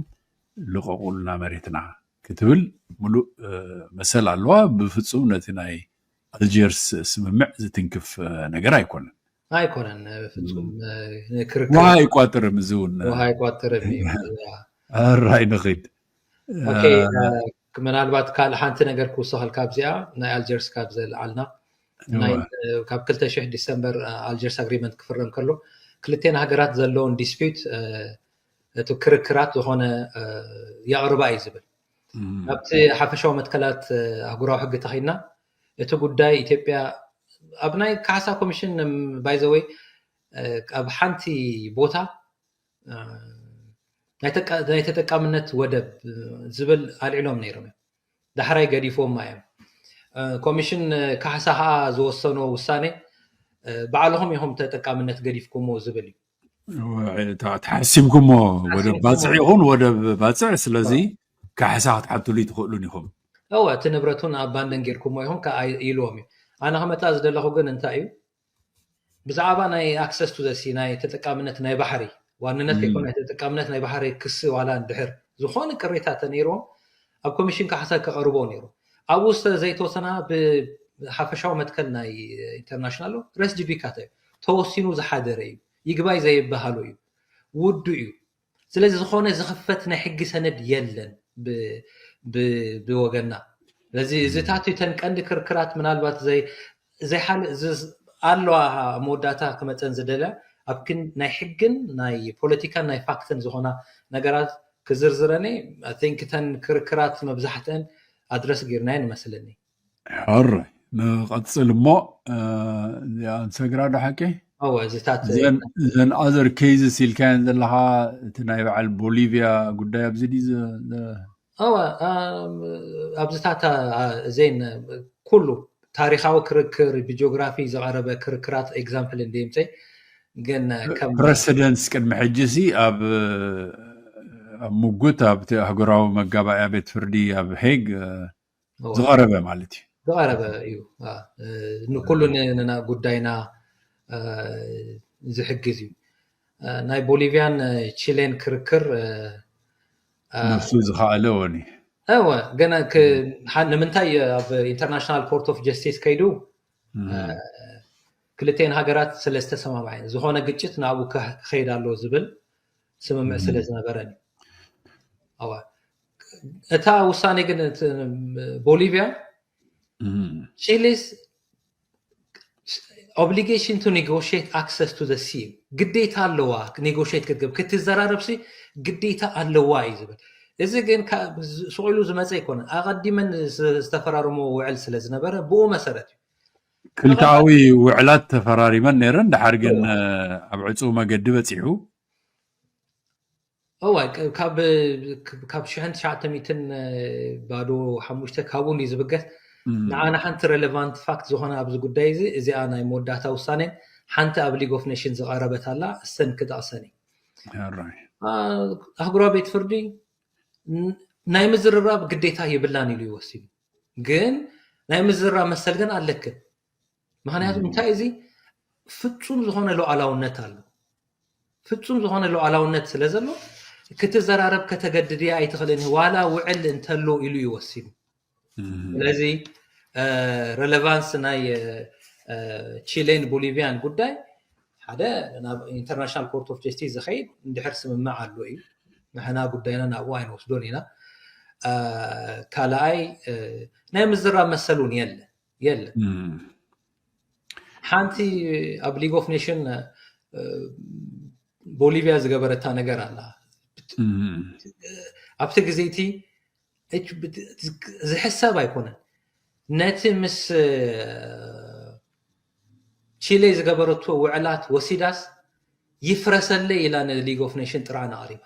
ልቐቑልና መሬትና ክትብል ሙሉእ መሰል ኣለዋ። ብፍፁም ነቲ ናይ ኣልጀርስ ስምምዕ ዝትንክፍ ነገር ኣይኮነን። ኣይኮነን ፍፁም ክርክር ውሃ ኣይቋጥርም። እዚ እውን ውሃ ኣይቋጥርም እዩ። ኣራይ ንኺድ። ምናልባት ካልእ ሓንቲ ነገር ክውሰኸልካ ኣብዚኣ ናይ ኣልጀርስ ካብ ዘልዓልና ካብ ክልተ ሽሕ ዲሰምበር ኣልጀርስ ኣግሪመንት ክፍረም ከሎ ክልቴን ሃገራት ዘለውን ዲስፒዩት እቲ ክርክራት ዝኾነ የቕርባ እዩ ዝብል። ናብቲ ሓፈሻዊ መትከላት ኣህጉራዊ ሕጊ ተኸይድና እቲ ጉዳይ ኢትዮጵያ ኣብ ናይ ካሕሳ ኮሚሽን ባይዘወይ ኣብ ሓንቲ ቦታ ናይ ተጠቃምነት ወደብ ዝብል ኣልዒሎም ነይሮም እዮም። ዳሕራይ ገዲፎማ እዮም። ኮሚሽን ካሕሳ ከዓ ዝወሰኖ ውሳኔ ባዕልኹም ኢኹም ተጠቃምነት ገዲፍኩምዎ ዝብል እዩ። ተሓሲምኩሞ ወደብ ባፅዕ ይኹን ወደብ ባፅዕ፣ ስለዚ ካሕሳ ክትሓትሉ ትኽእሉን ኢኹም። እወ፣ እቲ ንብረቱን ኣብ ባንደን ጌርኩሞ ኢኹም ከዓ ኢልዎም እዩ። ኣነ ክመፅኣ ዝደለኹ ግን እንታይ እዩ ብዛዕባ ናይ ኣክሰስ ቱ ዘሲ ናይ ተጠቃምነት ናይ ባሕሪ ዋንነት ከይኮነ ናይ ተጠቃምነት ናይ ባሕሪ ክሲ ዋላ እንድሕር ዝኾነ ቅሬታ ተነይርዎም ኣብ ኮሚሽን ካሕሳ ከቐርቦ ነይሩ። ኣብኡ ስለ ዘይተወሰና ብሓፈሻዊ መትከል ናይ ኢንተርናሽናል ሬስ ጂዲካታ እዩ ተወሲኑ ዝሓደረ እዩ። ይግባይ ዘይበሃሉ እዩ። ውዱ እዩ። ስለዚ ዝኾነ ዝኽፈት ናይ ሕጊ ሰነድ የለን ብወገና። ስለዚ እዚታት እተን ቀንዲ ክርክራት ምናልባት ዘይሓል ኣለዋ መወዳእታ ክመፀን ዝደለ ኣብ ክን ናይ ሕግን ናይ ፖለቲካን ናይ ፋክትን ዝኾና ነገራት ክዝርዝረኒ ቲንክ እተን ክርክራት መብዛሕተን ኣድረስ ጌርናየን ይመስለኒ። ሕራይ ንቐፅል እሞ እዚኣ ንሰግራ ዶ ሓቂ? እወ እዚታት ዘን ኣዘር ኬዝስ ኢልካየን ዘለኻ እቲ ናይ በዓል ቦሊቪያ ጉዳይ ኣብዚ ድዩ? እወ ኣብዚታት እዘን ኩሉ ታሪኻዊ ክርክር ብጂኦግራፊ ዝቐረበ ክርክራት ኤግዛምፕል እንደ ምፀ ግን ከም ፕረሲደንትስ ቅድሚ ሕጂ ሲ ኣብ ኣብ ምጉት ኣብቲ ኣህጉራዊ መጋባእያ ቤት ፍርዲ ኣብ ሄግ ዝቐረበ ማለት እዩ። ዝቐረበ እዩ። ንኩሉ ንና ጉዳይና ዝሕግዝ እዩ። ናይ ቦሊቪያን ቺሌን ክርክር ነብሱ ዝኸኣለ ወኒ እወ ገና ንምንታይ ኣብ ኢንተርናሽናል ኮርት ኦፍ ጀስቲስ ከይዱ ክልተን ሃገራት ስለ ዝተሰማማዐን ዝኾነ ግጭት ናብኡ ክኸይድ ኣሎ ዝብል ስምምዕ ስለ ዝነበረን እዩ። እታ ውሳኔ ግን ቦሊቪያ ቺሊስ obligation to negotiate access to the sea ግዴታ ኣለዋ። ኔጎሽት ክትገብር ክትዘራረብ ሲ ግዴታ ኣለዋ እዩ ዝብል። እዚ ግን ስቑ ኢሉ ዝመፀ ኣይኮነን። ኣቐዲመን ዝተፈራረሞ ውዕል ስለ ዝነበረ ብኡ መሰረት እዩ። ክልተኣዊ ውዕላት ተፈራሪመን ነይረን። ድሓር ግን ኣብ ዕፁው መገዲ በፂሑ እዋ ካብ ሽሕን ትሽዓተ ሚእትን ባዶ ሓሙሽተ ካብኡ እንዲ ዝብገስ ንዓና ሓንቲ ሬሌቫንት ፋክት ዝኾነ ኣብዚ ጉዳይ እዚ እዚኣ ናይ መወዳእታ ውሳኔን ሓንቲ ኣብ ሊግ ኦፍ ኔሽን ዝቐረበት ኣላ። እሰን ክጠቕሰን እዩ። ኣህጉራዊ ቤት ፍርዲ ናይ ምዝርራብ ግዴታ የብላን ኢሉ ይወሲኑ። ግን ናይ ምዝርራብ መሰል ግን ኣለክን። ምክንያቱ እንታይ እዚ ፍፁም ዝኾነ ሉዓላውነት ኣሎ። ፍፁም ዝኾነ ሉዓላውነት ስለ ዘሎ ክትዘራረብ ከተገድድያ ኣይትኽእልን ዋላ ውዕል እንተሎ ኢሉ ይወሲኑ። ስለዚ ሬሌቫንስ ናይ ቺሌን ቦሊቪያን ጉዳይ ሓደ ናብ ኢንተርናሽናል ኮርት ኦፍ ጀስቲስ ዝኸይድ እንድሕር ስምምዕ ኣሎ እዩ። ንሕና ጉዳይና ናብኡ ኣይንወስዶን ኢና። ካልኣይ ናይ ምዝራብ መሰል እውን የለ የለ ሓንቲ ኣብ ሊግ ኦፍ ኔሽን ቦሊቪያ ዝገበረታ ነገር ኣላ። ኣብቲ ግዜ እቲ ዝሕሰብ ኣይኮነን። ነቲ ምስ ቺሌ ዝገበረቶ ውዕላት ወሲዳስ ይፍረሰለይ ኢላ ንሊግ ኦፍ ኔሽን ጥርዓን ኣቕሪባ።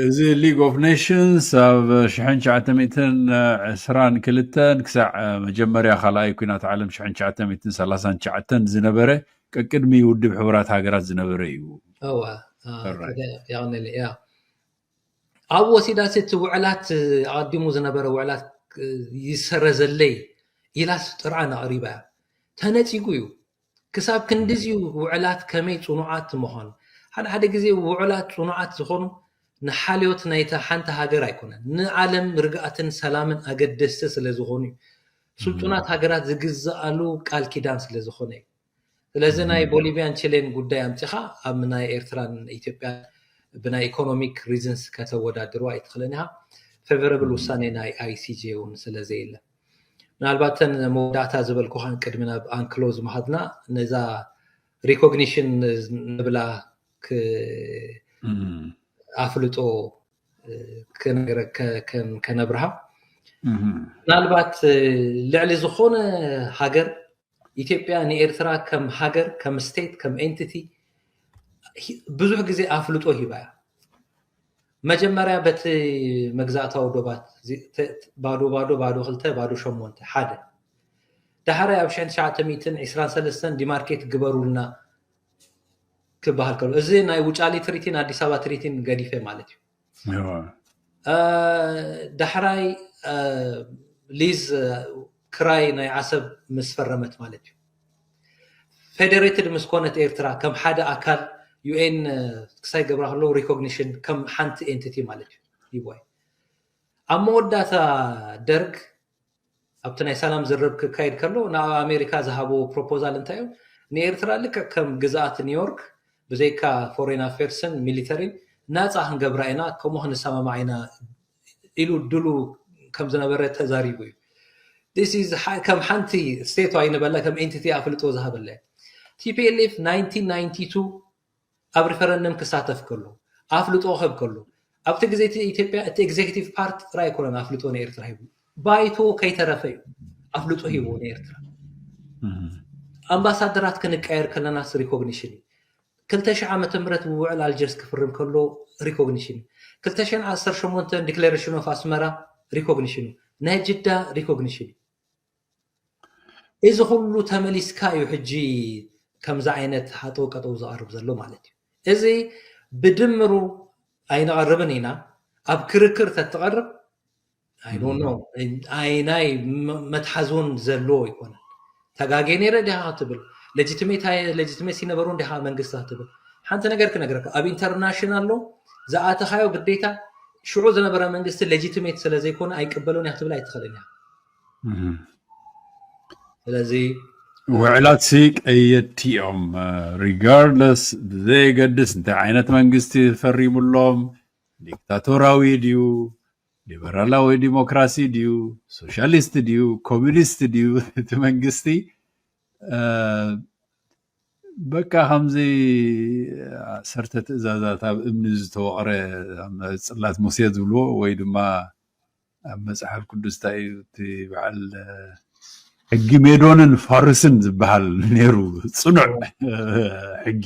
እዚ ሊግ ኦፍ ኔሽንስ ኣብ ሽሕን ትሽዓተ ሚእትን ዕስራን ክልተን ክሳዕ መጀመርያ ካልኣይ ኩናት ዓለም ሽሕን ትሽዓተ ሚእትን ሰላሳን ትሽዓተን ዝነበረ ቀቅድሚ ውድብ ሕቡራት ሃገራት ዝነበረ እዩ። እዋ ያቕንል ያ ኣብ ወሲዳስ እቲ ውዕላት ኣቐዲሙ ዝነበረ ውዕላት ይሰረዘለይ ኢላስ ጥርዓን ኣቕሪባ እያ። ተነፂጉ እዩ። ክሳብ ክንድዚዩ ውዕላት ከመይ ፅኑዓት ምዃኑ ሓደ ሓደ ግዜ ውዕላት ፅኑዓት ዝኾኑ ንሓልዮት ናይታ ሓንቲ ሃገር ኣይኮነን ንዓለም ርግኣትን ሰላምን ኣገደስቲ ስለ ዝኾኑ እዩ። ስልጡናት ሃገራት ዝግዝኣሉ ቃል ኪዳን ስለ ዝኾነ እዩ። ስለዚ ናይ ቦሊቪያን ቺሌን ጉዳይ ኣምፂኻ ኣብ ናይ ኤርትራን ኢትዮጵያ ብናይ ኢኮኖሚክ ሪዝንስ ከተወዳድሩ ኣይትኽእልን ኢኻ። ፌቨረብል ውሳኔ ናይ ኣይሲጄ እውን ስለ ዘየለ ምናልባት ተን መወዳእታ ዝበልኩኻን ቅድሚ ናብ ኣንክሎዝ ምሃድና ነዛ ሪኮግኒሽን ንብላ ኣፍልጦ ከነብርሃ ምናልባት ልዕሊ ዝኾነ ሃገር ኢትዮጵያ ንኤርትራ ከም ሃገር ከም ስቴት ከም ኤንቲቲ ብዙሕ ግዜ ኣፍልጦ ሂባ እያ። መጀመርያ በቲ መግዛእታዊ ዶባት ባዶ ባዶ ባዶ ክልተ ባዶ ሸሞንተ ሓደ ዳሕራይ ኣብ ሽሕን ትሽዓተ ሚእትን ዕስራን ሰለስተን ዲማርኬት ግበሩልና ክበሃል ከሎ እዚ ናይ ውጫሌ ትሪቲን ኣዲስ ኣበባ ትሪቲን ገዲፈ ማለት እዩ። ዳሕራይ ሊዝ ክራይ ናይ ዓሰብ ምስ ፈረመት ማለት እዩ። ፌደሬትድ ምስ ኮነት ኤርትራ ከም ሓደ ኣካል ዩኤን ክሳይ ገብራ ከለዉ ሪኮግኒሽን ከም ሓንቲ ኤንቲቲ ማለት እዩ ሂቦ እዩ። ኣብ መወዳእታ ደርግ ኣብቲ ናይ ሰላም ዝርርብ ክካየድ ከሎ ናብ ኣሜሪካ ዝሃብዎ ፕሮፖዛል እንታይ እዩ? ንኤርትራ ልክዕ ከም ግዝኣት ኒውዮርክ ብዘይካ ፎሬን ኣፌርስን ሚሊተሪን ናፃ ክንገብራ ኢና ከምኡ ክንሰማማዕ ኢና ኢሉ ድሉ ከም ዝነበረ ተዛሪቡ እዩ። ከም ሓንቲ ስቴት ኣይንበላ ከም ኤንቲቲ ኣፍልጦ ዝሃበለ ቲፒኤልኤፍ ናይንቲን ናይንቲ ቱ ኣብ ሪፈረንደም ክሳተፍ ከሎ ኣፍልጦ ክህብ ከሎ ኣብቲ ግዜ እቲ ኢትዮጵያ እቲ ኤግዜኪቲቭ ፓርት ጥራይ ኣይኮነን ኣፍልጦ ንኤርትራ ሂቡ ባይቶ ከይተረፈ እዩ ኣፍልጦ ሂቡ ንኤርትራ። ኣምባሳደራት ክንቀየር ከለናስ ሪኮግኒሽን እዩ። ክልተ ሺሕ ዓመተ ምህረት ውዕል ኣልጀርስ ክፍርም ከሎ ሪኮግኒሽን እዩ። ክልተ ሽሕን ዓሰርተ ሸሞንተን ዲክሌሬሽን ኦፍ ኣስመራ ሪኮግኒሽን እዩ። ናይ ጅዳ ሪኮግኒሽን እዩ። እዚ ኩሉ ተመሊስካ እዩ ሕጂ ከምዚ ዓይነት ሃጠው ቀጠው ዝቐርብ ዘሎ ማለት እዩ። እዚ ብድምሩ ኣይንቐርብን ኢና። ኣብ ክርክር ተትቐርብ ኣይዶኖ ኣይናይ መትሓዝ እውን ዘለዎ ኣይኮነን። ተጋጌ ነይረ ዲኻ ክትብል ሌጂትሜት ሌጂትሜት ይነበሩ እንዲኻ መንግስቲ ክትብል ሓንቲ ነገር ክነግረካ ኣብ ኢንተርናሽናል ሎ ዝኣተኻዮ ግዴታ ሽዑ ዝነበረ መንግስቲ ሌጂትሜት ስለ ዘይኮነ ኣይቀበሉን እያ ክትብል ኣይትኽእልን እያ። ስለዚ ውዕላት ሲ ቀየድቲ እዮም። ሪጋርድለስ ብዘየገድስ እንታይ ዓይነት መንግስቲ ፈሪሙሎም ዲክታቶራዊ ድዩ ሊበራላዊ ዲሞክራሲ ድዩ ሶሻሊስት ድዩ ኮሚኒስት ድዩ እቲ መንግስቲ በቃ ከምዚ ዓሰርተ ትእዛዛት ኣብ እምኒ ዝተወቕረ ጽላት ሙሴ ዝብልዎ ወይ ድማ ኣብ መፅሓፍ ቅዱስ እንታይ እዩ እቲ በዓል ሕጊ ሜዶንን ፋርስን ዝበሃል ነይሩ ፅኑዕ ሕጊ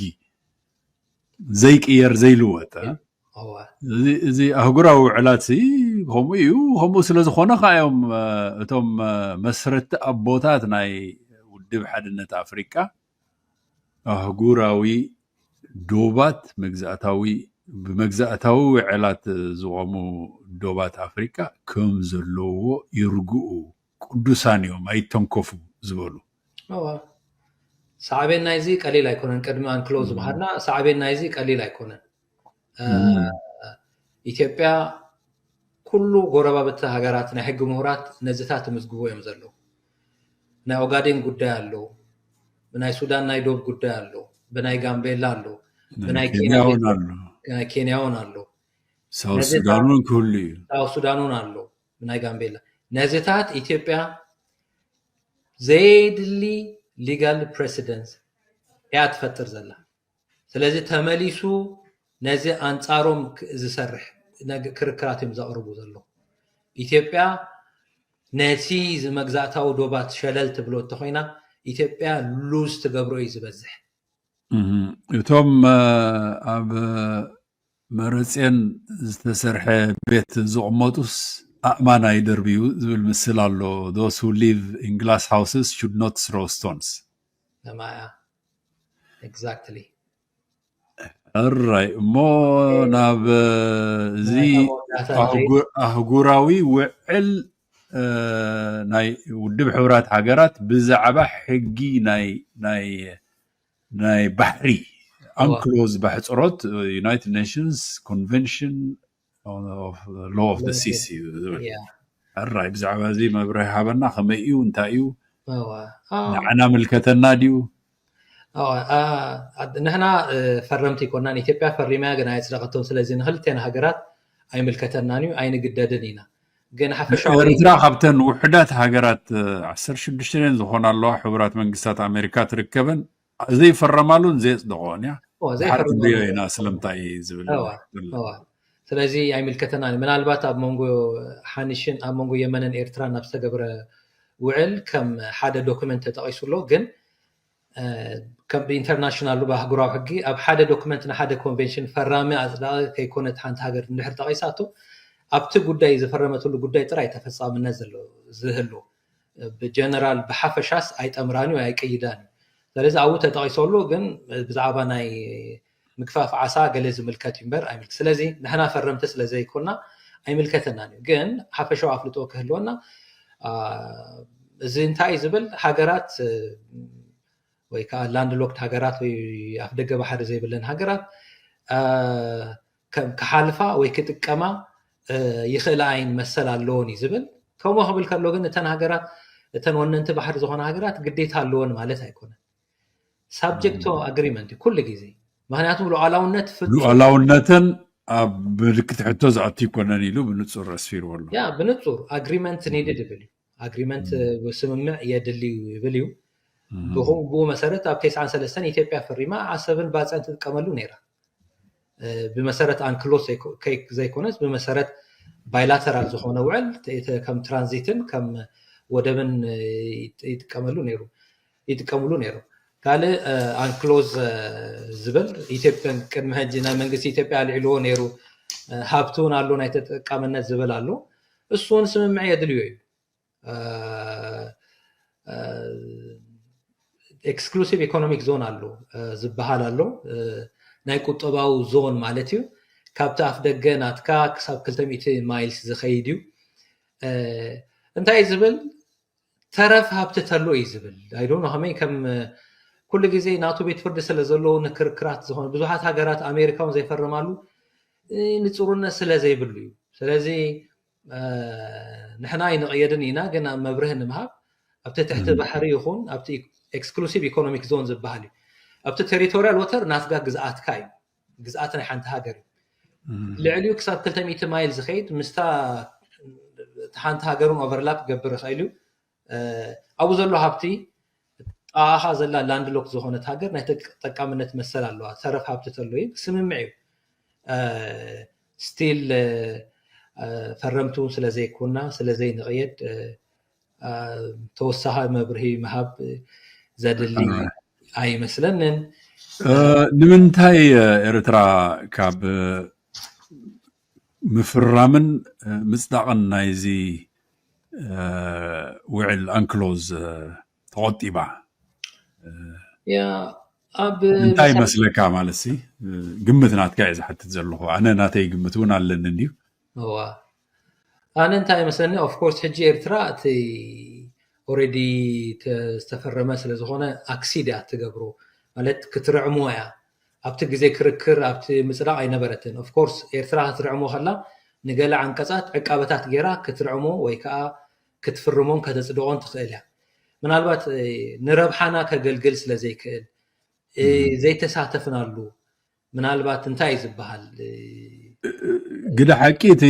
ዘይቅየር ዘይልወጥ እዚ ኣህጉራዊ ውዕላት ከምኡ እዩ። ከምኡ ስለ ዝኾነ ከዓ እዮም እቶም መስረቲ ኣቦታት ናይ ውድብ ሓድነት ኣፍሪቃ ኣህጉራዊ ዶባት መግዛእታዊ ብመግዛእታዊ ውዕላት ዝቖሙ ዶባት ኣፍሪቃ ከም ዘለዎ ይርግኡ ቅዱሳን እዮም ኣይተንከፉ ዝበሉ። ሳዕቤን ናይዚ ቀሊል ኣይኮነን። ቅድሚ ኣንክሎ ዝበሃልና ሳዕቤን ናይዚ ቀሊል ኣይኮነን። ኢትዮጵያ ኩሉ ጎረባብቲ ሃገራት ናይ ሕጊ ምሁራት ነዚታት ምዝግቦ እዮም ዘለዉ። ናይ ኦጋዴን ጉዳይ ኣሎ፣ ብናይ ሱዳን ናይ ዶብ ጉዳይ ኣሎ፣ ብናይ ጋምቤላ ኣሎ፣ ብናይ ኬንያ እውን ኣሎ፣ ሳውት ሱዳን እውን ክህሉ እዩ። ሳውት ሱዳን እውን ኣሎ፣ ብናይ ጋምቤላ። ነዚታት ኢትዮጵያ ዘየድሊ ሊጋል ፕሬሲደንስ እያ ትፈጥር ዘላ። ስለዚ ተመሊሱ ነዚ ኣንጻሮም ዝሰርሕ ክርክራት እዮም ዘቕርቡ ዘለዉ። ኢትዮጵያ ነቲ መግዛእታዊ ዶባት ሸለል ትብሎ እንተኮይና ኢትዮጵያ ሉዝ ትገብሮ እዩ ዝበዝሕ። እቶም ኣብ መረፅየን ዝተሰርሐ ቤት ዝቕመጡስ ኣእማን ኣይደርብዩ ዝብል ምስል ኣሎ። Those who live in glass houses should not throw stones. ነማያ exactly ሕራይ እሞ ናብ እዚ ኣህጉራዊ ውዕል ናይ ውድብ ሕቡራት ሃገራት ብዛዕባ ሕጊ ናይ ናይ ባሕሪ ኣንክሎዝ ባሕፅሮት United Nations Convention Law of the Seas እዩ ዝብል። ሕራይ ብዛዕባ እዚ መብርሂ ሃበና። ከመይ እዩ? እንታይ እዩ? ንዓና ምልከተና ድዩ? ንሕና ፈረምቲ ይኮናን ኢትዮጵያ ፈሪማ ግን ኣየፅደቀቶም። ስለዚ ንክልቴን ሃገራት ኣይምልከተናን እዩ፣ ኣይንግደድን ኢና። ግን ሓፈሻዊ ኤርትራ ካብተን ውሕዳት ሃገራት ዓሰርተ ሽዱሽተ ዝኾና ኣለዋ ሕቡራት መንግስታት ኣሜሪካ ትርከበን ዘይፈረማሉን ዘየፅደቆን እያ። ድሓር ክንሪኦ ኢና ስለምንታይ ዝብል። ስለዚ ኣይምልከተናን እዩ። ምናልባት ኣብ መንጎ ሓንሽን ኣብ መንጎ የመንን ኤርትራን ኣብ ዝተገብረ ውዕል ከም ሓደ ዶክመንት ተጠቂሱ ኣሎ። ግን ከም ብኢንተርናሽናል ብኣህጉራዊ ሕጊ ኣብ ሓደ ዶክመንት ንሓደ ኮንቬንሽን ፈራሚ ኣፅዳቂ ከይኮነት ሓንቲ ሃገር እንድሕር ጠቂሳቶ ኣብቲ ጉዳይ ዝፈረመትሉ ጉዳይ ጥራይ ተፈፃምነት ዘሎ ዝህሉ ብጀነራል ብሓፈሻስ ኣይጠምራን እዩ ኣይቅይዳን እዩ። ስለዚ ኣብኡ ተጠቂሶ ኣሎ ግን ብዛዕባ ናይ ምግፋፍ ዓሳ ገለ ዝምልከት እዩ እምበር ኣይምልክ ስለዚ ንሕና ፈረምቲ ስለ ዘይኮና ኣይምልከተናን እዩ። ግን ሓፈሻዊ ኣፍልጦ ክህልወና እዚ እንታይ እዩ ዝብል ሃገራት ወይ ከዓ ላንድ ሎክድ ሃገራት ወይ ኣፍ ደገ ባሕሪ ዘይብለን ሃገራት ክሓልፋ ወይ ክጥቀማ ይኽእላ ኣይን መሰል ኣለዎን እዩ ዝብል። ከምኡ ክብል ከሎ ግን እተን ሃገራት እተን ወነንቲ ባሕሪ ዝኾነ ሃገራት ግዴታ ኣለዎን ማለት ኣይኮነን። ሳብጀክት ቱ ኣግሪመንት እዩ ኩሉ ግዜ። ምክንያቱ ሉዓላውነት ፍጹም ሉዓላውነተን ኣብ ምልክት ሕቶ ዝኣቱ ይኮነን ኢሉ ብንጹር ኣስፊርዎ ኣሎ። ያ ብንጹር ኣግሪመንት ኒድድ ይብል እዩ። ኣግሪመንት ስምምዕ የድሊ እዩ ይብል እዩ። ብኡ መሰረት ኣብ ተስዓን ሰለስተን ኢትዮጵያ ፈሪማ ዓሰብን ባጽዕን ትጥቀመሉ ነይራ። ብመሰረት ኣንክሎስ ዘይኮነስ ብመሰረት ባይላተራል ዝኾነ ውዕል ከም ትራንዚትን ከም ወደብን ይጥቀመሉ ነይሩ ይጥቀምሉ ነይሩ። ካልእ ኣንክሎዝ ዝብል ኢትዮጵያ ቅድሚ ሕጂ ናይ መንግስቲ ኢትዮጵያ ኣልዒልዎ ነይሩ። ሃብቲ እውን ኣሎ ናይ ተጠቃምነት ዝብል ኣሎ። እሱ እውን ስምምዕ የድልዮ እዩ። ኤክስክሉሲቭ ኢኮኖሚክ ዞን ኣሎ ዝበሃል ኣሎ። ናይ ቁጠባዊ ዞን ማለት እዩ። ካብቲ ኣፍ ደገ ናትካ ክሳብ ክልተ ሚእቲ ማይልስ ዝኸይድ እዩ። እንታይ ዝብል ተረፍ ሃብቲ ተሎ እዩ ዝብል ኣይዶ ከመይ ከም ኩሉ ግዜ ናቱ ቤት ፍርዲ ስለ ዘለዎ ንክርክራት ዝኾነ ብዙሓት ሃገራት ኣሜሪካ እውን ዘይፈርማሉ ንፅሩነት ስለ ዘይብሉ እዩ። ስለዚ ንሕና ኣይንቕየድን ኢና፣ ግን ኣብ መብርህ ንምሃብ ኣብቲ ትሕቲ ባሕሪ ይኹን ኣብቲ exclusive economic zone ዝበሃል እዩ። ኣብቲ territorial water ናትጋ ግዝኣትካ እዩ፣ ግዝኣት ናይ ሓንቲ ሃገር እዩ። ልዕሊኡ ክሳብ ክልተ ሚእቲ ማይል ዝኸይድ ምስታ ሓንቲ ሃገር እውን overlap ክገብር ይኽእል እዩ። ኣብኡ ዘሎ ሃብቲ ጣኻ ዘላ land locked ዝኾነት ሃገር ናይ ተጠቃምነት መሰል ኣለዋ። ተረፍ ሃብቲ ተሎ እዩ፣ ስምምዕ እዩ። still ፈረምቲ እውን ስለ ዘይኮና ስለ ዘይንቕየድ ተወሳኺ መብርሂ ምሃብ ዘድሊ ኣይመስለንን። ንምንታይ ኤርትራ ካብ ምፍራምን ምፅዳቕን ናይዚ ውዕል ኣንክሎዝ ተቆጢባ? ኣብ እንታይ መስለካ ማለት ሲ ግምት ናትካ እየ ዝሓትት ዘለኹ። ኣነ ናተይ ግምት እውን ኣለኒ እንድዩ። ኣነ እንታይ መስለኒ of course ሕጂ ኤርትራ እቲ already ዝተፈረመ ስለዝኾነ accede እያ ትገብሮ ማለት ክትርዕሞ እያ። ኣብቲ ግዜ ክርክር ኣብቲ ምፅዳቕ ኣይነበረትን። Of course ኤርትራ ክትርዕሞ ከላ ንገለ ዓንቀፃት ዕቃበታት ገይራ ክትርዕሞ ወይ ከዓ ክትፍርሞን ከተፅድቖን ትኽእል እያ። ምናልባት ንረብሓና ከገልግል ስለ ዘይክእል ዘይተሳተፍናሉ ምናልባት እንታይ እዩ ዝበሃል? ግደ ሓቂ እቲ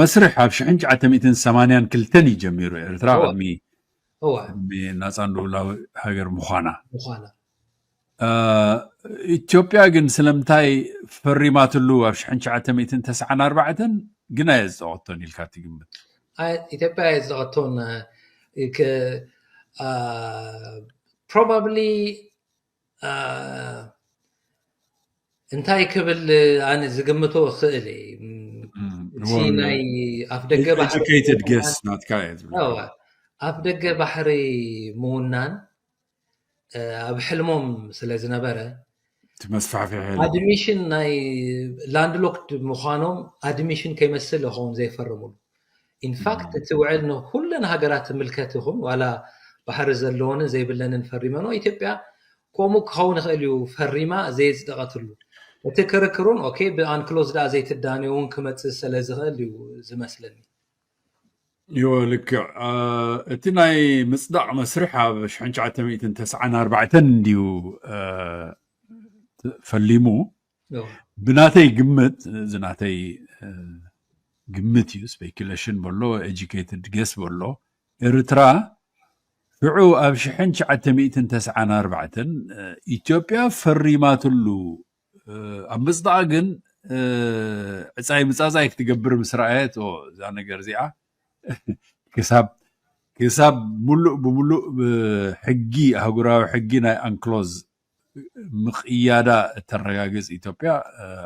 መስርሕ ኣብ ሽሕን ትሽዓተ ሚእትን ሰማንያን ክልተን እዩ ጀሚሩ ኤርትራ ቅድሚ ናፃን ልኡላዊ ሃገር ምዃና። ኢትዮጵያ ግን ስለምንታይ ፈሪማትሉ ኣብ ሽሕን ትሽዓተ ሚእትን ተስዓን ኣርባዕተን ግን ኣየዝጠቐቶን ኢልካ ትግምት? ኢትዮጵያ ኣየዝጠቐቶን። Probably እንታይ ክብል ኣነ ዝግምቶ እኽእል እየ። እቲ ናይ ኣፍ ደገ educated guess ናትካ እየ ዝብል። ኣፍ ደገ ባሕሪ ምውናን ኣብ ሕልሞም ስለ ዝነበረ እቲ መስፋሕፍሒ admission ናይ land locked ምዃኖም admission ከይመስል ይኸውን ዘይፈርሙሉ። In fact እቲ ውዕል ንኩለን ሃገራት ዝምልከት ይኹን ዋላ ባሕሪ ዘለወንን ዘይብለንን ፈሪመኖ ኢትዮጵያ ከምኡ ክኸውን ይኽእል እዩ ፈሪማ ዘየፅደቐትሉ። እቲ ክርክሩን okay ብ ኣንክሎዝ ደኣ ዘይትዳንዮ እውን ክመፅእ ስለ ዝኽእል እዩ ዝመስለኒ። ይወ ልክዕ እቲ ናይ ምፅዳቕ መስርሕ ኣብ ሽሕን ትሽዓተ ሚእትን ተስዓን ኣርባዕተን እንድዩ ፈሊሙ። ብናተይ ግምት እዚ ናተይ ግምት እዩ፣ speculation በሎ educated guess በሎ ኤርትራ ሽዑ ኣብ ሽሕን ትሽዓተ ሚእትን ተስዓን ኣርባዕተን ኢትዮጵያ ፈሪማትሉ ኣብ ምፅዳቕ ግን ዕፃይ ምፃፃይ ክትገብር ምስ ረኣየት እዛ ነገር እዚኣ ክሳብ ክሳብ ሙሉእ ብሙሉእ ብሕጊ ኣህጉራዊ ሕጊ ናይ ኣንክሎዝ ምቕያዳ እተረጋግፅ ኢትዮጵያ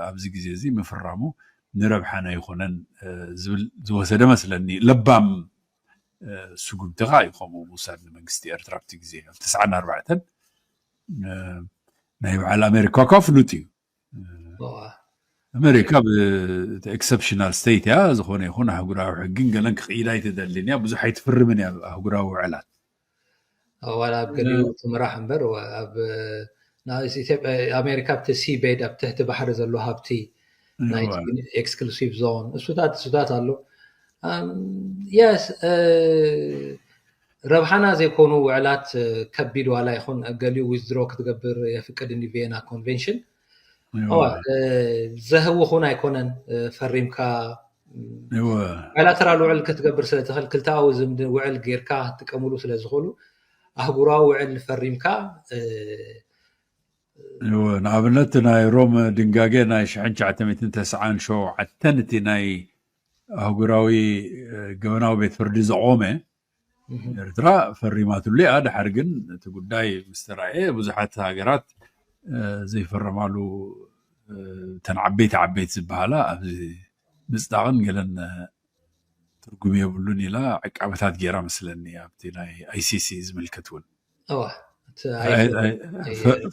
ኣብዚ ግዜ እዚ ምፍራሙ ንረብሓና ኣይኮነን ዝብል ዝወሰደ መስለኒ። ለባም ስጉምቲ ከዓ እዩ ከምኡ ምውሳድ ንመንግስቲ ኤርትራ ኣብቲ ግዜ ኣብ ተስዓን ኣርባዕተን ናይ በዓል ኣሜሪካ እኳ ፍሉጥ እዩ። ኣሜሪካ exceptional state እያ። ዝኾነ ይኹን ኣህጉራዊ ሕግን ገለን ክቕይዳ ኣይትደልን እያ። ብዙሕ ኣይትፍርምን እያ ኣህጉራዊ ውዕላት። ዋላ ኣብ ገሊኡ ትምራሕ እምበር ኣብ ኢትዮጵያ ኣሜሪካ ኣብቲ seabed ኣብ ትሕቲ ባሕሪ ዘሎ ሃብቲ ናይ exclusive zone እሱታት እሱታት ኣሎ። Yes ረብሓና ዘይኮኑ ውዕላት ከቢድ ዋላ ይኹን ገሊኡ withdraw ክትገብር የፍቅድ እንዲ ቪየና ኮንቨንሽን። ዘህውኽ እውን ኣይኮነን ፈሪምካ bilateral ውዕል ክትገብር ስለትኽእል ክልተኣዊ ዝምድ ውዕል ጌርካ ክትጥቀምሉ ስለዝኽእሉ ኣህጉራዊ ውዕል ፈሪምካ ንኣብነት ናይ ሮም ድንጋጌ ናይ ሽሕን ትሽዓተ ሚእትን ተስዓን ሸውዓተን እቲ ናይ ኣህጉራዊ ገበናዊ ቤት ፍርዲ ዘቆመ ኤርትራ ፈሪማትሉ እያ። ድሓር ግን እቲ ጉዳይ ምስ ተራእየ ብዙሓት ሃገራት ዘይፈረማሉ እተን ዓበይቲ ዓበይቲ ዝበሃላ ኣብዚ ምፅዳቕን ገለን ትርጉም የብሉን ኢላ ዕቃበታት ገይራ መስለኒ ኣብቲ ናይ ICC ዝምልከት እውን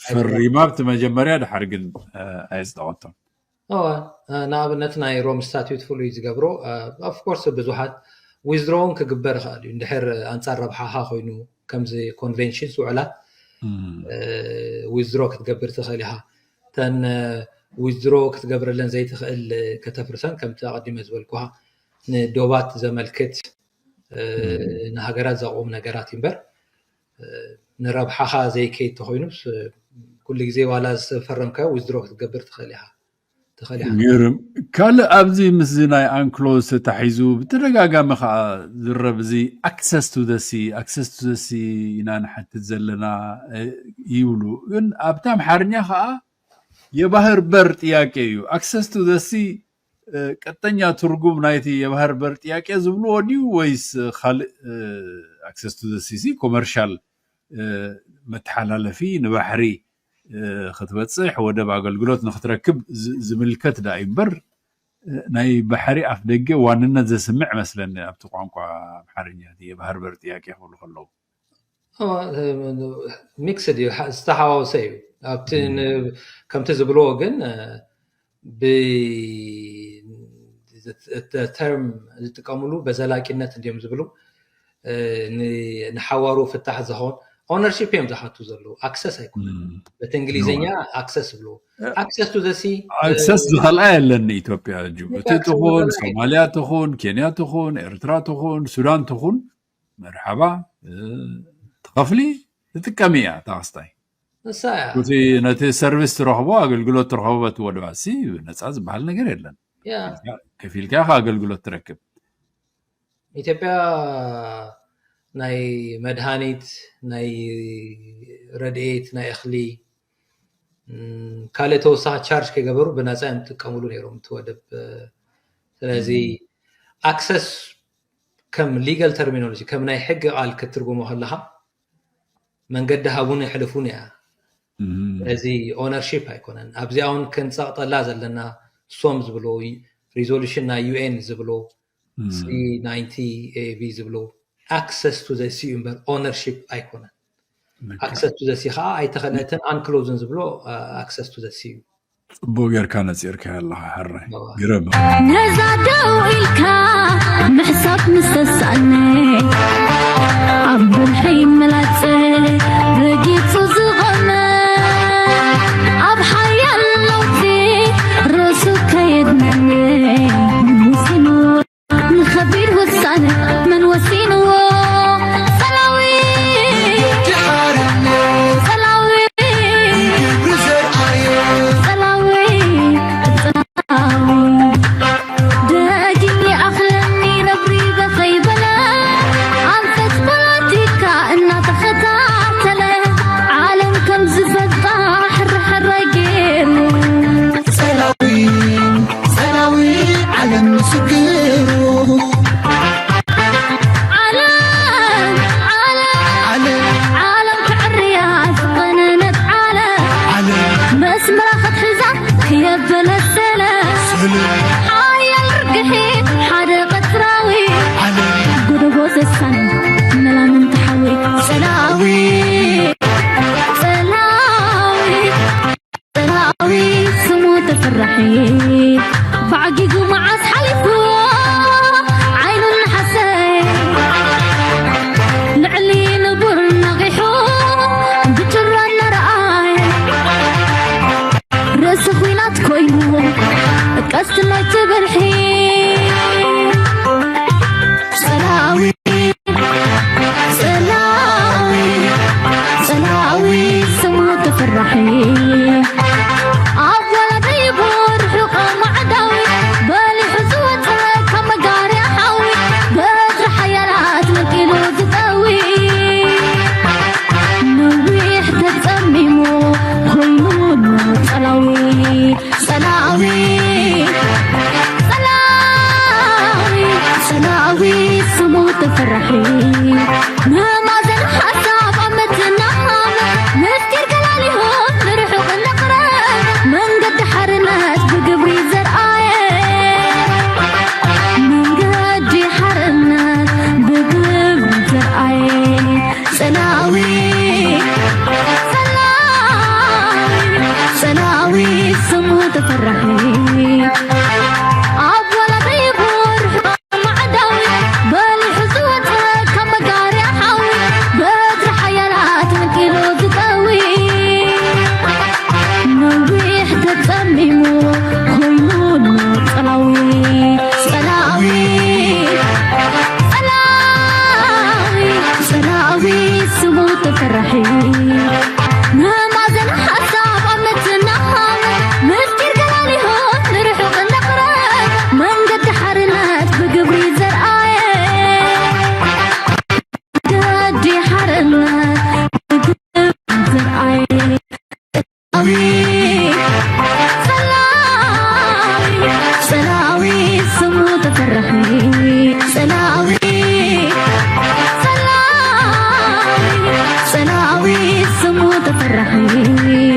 ፈሪማ ኣብቲ መጀመርያ ድሓር ግን ኣየፅደቐቶን። እወ፣ ንኣብነት ናይ ሮም ስታትዩት ፍሉይ ዝገብሮ፣ ኦፍኮርስ ብዙሓት ዊዝድሮውን ክግበር ይኽእል እዩ፣ እንድሕር ኣንጻር ረብሓኻ ኮይኑ፣ ከምዚ ኮንቬንሽንስ ውዕላት ዊዝድሮ ክትገብር ትኽእል ኢኻ። እተን ዊዝድሮ ክትገብረለን ዘይትኽእል ከተፍርሰን፣ ከምቲ ኣቐዲመ ዝበልኩኻ፣ ንዶባት ዘመልክት ንሃገራት ዘቕውም ነገራት እዩ እምበር፣ ንረብሓኻ ዘይከይድ ተኾይኑስ፣ ኩሉ ግዜ ዋላ ዝፈረምካዮ ዊዝድሮ ክትገብር ትኽእል ኢኻ። ትኽእል ኢኻ። ግርም። ካልእ ኣብዚ ምስዚ ናይ ኣንክሎዝ ተታሒዙ ብተደጋጋሚ ከዓ ዝረብ እዚ ኣክሰስ ቱ ዘ ሲ፣ ኣክሰስ ቱ ዘ ሲ ኢና ንሓትት ዘለና ይብሉ። ግን ኣብቲ ኣምሓርኛ ከዓ የባህር በር ጥያቄ እዩ። ኣክሰስ ቱ ዘ ሲ ቀጥተኛ ትርጉም ናይቲ የባህር በር ጥያቄ ዝብልዎ ድዩ ወይስ ካልእ? ኣክሰስ ቱ ዘ ሲ ሲ ኮመርሻል መተሓላለፊ ንባሕሪ ክትበፅሕ ወደብ ኣገልግሎት ንክትረክብ ዝምልከት ዳ እዩ እምበር ናይ ባሕሪ ኣፍ ደገ ዋንነት ዘስምዕ መስለኒ ኣብቲ ቋንቋ ኣምሓርኛ እቲ የባህር በር ጥያቄ ክብሉ ከለዉ። ሚክስድ እዩ፣ ዝተሓዋወሰ እዩ። ኣብቲ ከምቲ ዝብልዎ ግን ብ ተርም ዝጥቀምሉ በዘላቂነት እንዲዮም ዝብሉ ንሓዋሩ ፍታሕ ዝኸውን ኦነርሺፕ እዮም ዝሓቱ ዘለዉ። ኣክሰስ ኣይኮነን። በቲ እንግሊዝኛ ኣክሰስ ይብልዎ። ኣክሰስ ቱ ዘ ሲ ኣክሰስ ዝኸልኣ የለን ንኢትዮጵያ። ጅቡቲ ትኹን፣ ሶማልያ ትኹን፣ ኬንያ ትኹን፣ ኤርትራ ትኹን፣ ሱዳን ትኹን መርሓባ ትኸፍሊ ትጥቀሚ እያ እታ ክስታይ። ንሳ እያ። እቲ ነቲ ሰርቪስ ትረኽቦ ኣገልግሎት ትረኽቦ በቲ ወደባ ሲ ነፃ ዝበሃል ነገር የለን። ያ። ከፊልካ ኢኻ ኣገልግሎት ትረክብ። ኢትዮጵያ ናይ መድሃኒት፣ ናይ ረድኤት፣ ናይ እኽሊ ካልእ ተወሳኺ ቻርጅ ከይገበሩ ብነፃ እዮም ዝጥቀምሉ ነይሮም እቲ ወደብ። ስለዚ ኣክሰስ ከም ሊጋል ተርሚኖሎጂ ከም ናይ ሕጊ ቃል ክትትርጉሞ ከለካ መንገዲ ሃቡን ይሕልፉን እያ። ስለዚ ኦነርሺፕ ኣይኮነን። ኣብዚኣ እውን ክንፀቕጠላ ዘለና ሶም ዝብሎ ሪዞሉሽን ናይ ዩ ኤን ዝብሎ ስሪ ናይንቲ ኤ ቪ ዝብሎ ኣክሰስ ቱ ዘ ሲ እዩ እምበር ኦነርሺፕ ኣይኮነን። ኣክሰስ ቱ ዘ ሲ ከዓ ኣይተኸለትን ኣንክሎዝን ዝብሎ ኣክሰስ ቱ ዘ ሲ እዩ። ፅቡቅ ጌርካ ነፂርካ ኣለካ ሕራይ ግረም። ነዛ ደው ኢልካ ምሕሳብ ምስተሳእነ ኣብ ብርሐይ መላፀ ረጊፁ ዝቐመ ኣብ ሓያል ለውጢ ርእሱ ከየድነነ ንሙሲኑ ንኸቢድ ውሳነ መን ወሲንዎ? ጸላዊ ጸላዊ ጸላዊ ጸላዊ ደጅ ይኣኽለኒ ነብሪ በኸይ በለ ኣንፈት ፖለቲካ እናተኸታተለ ዓለም ከም ዝፈታ ሕርሕረ ገይሩ ጸላዊ ጸላዊ ዓለም ምስክሩ ዓለም ዓለም ዓለም ዓለም ክዕርያ ዝቐነነት ዓለም ዓለም መስመራ ክትሕዛ ክየበለሰለ ስለ ሓያል ርግሒ ሓደ ቀጽራዊ ዓለም ጎደቦ ዘሳን መላምንቲ ሓዊ ጸላዊ ጸላዊ ጸላዊ ስሙ ተፈራሒ ባዕጊጉ መዓስ ሓሊፉ ዓይኑ ነሓሰ ልዕሊ ንቡር ነቒሑ ብጭራ እናረኣየ ርእሲ ኲናት ኮይኑ ቀስቲ ናይ ትብርሒ ጸላዊ ጸላዊ ጸላዊ ስሙ ተፈራሒ ኣብ ወለደይቡ ርሑቕ ማዕዳዊ በሊሑ ዝወፀ ካብ መጋርያ ሓዊ በትሪ ሓያላት መንጢሉ ዝጠዊ ነዊሕ ተጸሚሙ ኮይኑ ጸላዊ ጸላዊ ጸላዊ ጸላዊ ስሙ ተፈራሒ መማዘን ሓሳብ ኣብ ምትናም ምስጢር ገላሊሆ ንርሑቕ እናቕረብ መንገዲ ሓርነት ብግብሪ ዘርኣየ መንገዲ ሓርነት ብግብሪ ዘርኣየ ጸላዊ ጸላዊ ጸላዊ ስሙ ተፈራሒ ራኸኒ